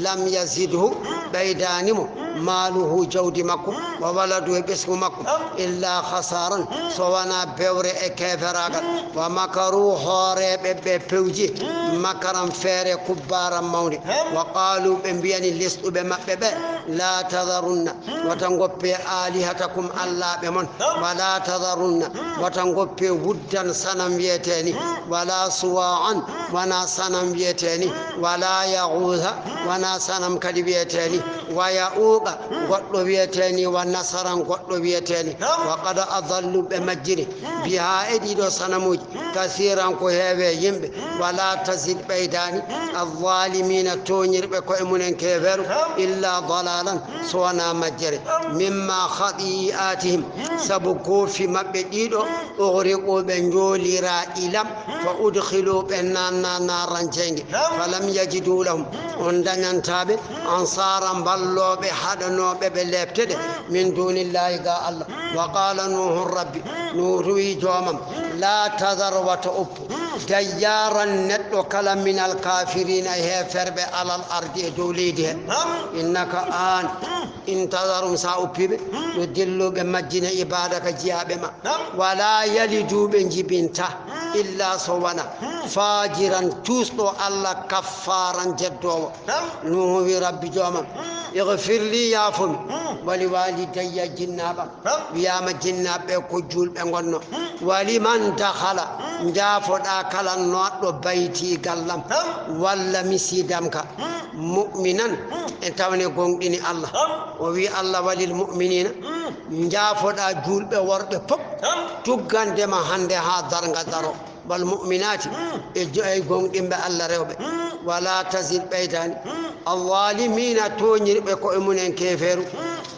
lam yazidhu, ɓeydaani mo, maaluhu, jawdi makko, wa waladuhu, e ɓesngu makko, illa khasaaran, so wonaa bewre e keeferaagal, wa makaru, hooreeɓe ɓe pewji, makaran, feere, kubbaaran, mawnde, wa qaalu, ɓe mbiyani lesɗuɓe maɓɓe ɓe, laa tadharunna, wata ngoppe, aalihatakum, allaaɓe mon, wa laa tadharunna, wata ngoppe wuddan, sanam wiyetee ni, wa laa suwaa'an, wonaa sanam wiyetee ni, wa laa yaghuutha, wonaa sanam kadi wiyetee ni, wa ya'uuqa, goɗɗo wiyetee ni, wa nasran, goɗɗo wiyetee ni. Wa qad adallu, ɓe majjini, bihaa, e ɗiɗo sanamuuji, kasiiran, ko heewe yimɓe, wa laa tazid, ɓeydaani, azzaalimiina, tooñirɓe koye mumen keefeeru, illa dalaalan, so wonaa majjere, mimma khati'atihim, sabu goofi maɓɓe ɗiɗo, ughriqu, ɓe njooliraa ilam, fa udkhilu, ɓe naanna naaran jeynge, falam yajidu lahum, on dañantaa ɓe, ansaaran, mballooɓe, haɗanooɓe ɓe leepte ɗe, min duunillaahi, ga Allah. Wa qaala Nuuhu, Rabbi, Nuuhu wi joomam, laa tadhar, wata oppu, dayyaaran, neɗɗo kala, minal kaafiriina, e heeferɓe, alal ardi, e dow leydi he. Innaka, aan, in tadharhum, so a oppi ɓe, yudillu, ɓe majjina, ibaadaka, jiyaaɓe ma, wa laa yalidu, ɓe njibinta, illa, so wona, faajiran, tuusɗo Allah, kaffaaran, jeddoowo. Nuuhu wi, Rabbi joomam, ighfir li, yaafo mi, wa li waalidayya, jinnaaɓam. Wiyaama jinnaaɓe ɓe ko juulɓe ngonno. Wa liman dakhala, njaafoɗaa kala naatɗo bayti, gallam, walla misiidam ka. mu'minan, en tawne gonɗini Allah. O wi Allah walil mu'minina, njaafoɗa julɓe worɓe pop, tuggandema hande ha darga daro. Wal mu'minati, e jo-, e gonɗinɓe Allah rewɓe. Wala tazid, ɓeydani. Alzalimina, toñirɓe koye mumen keferu.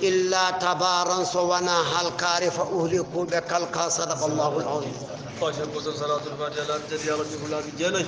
Illa tabaran, so wona halkare, fa uhliku, ɓe kalka. Sadaqallahu al-azim. Fatiha ko salatul fatiha, la tadi ala jibula bi janayi.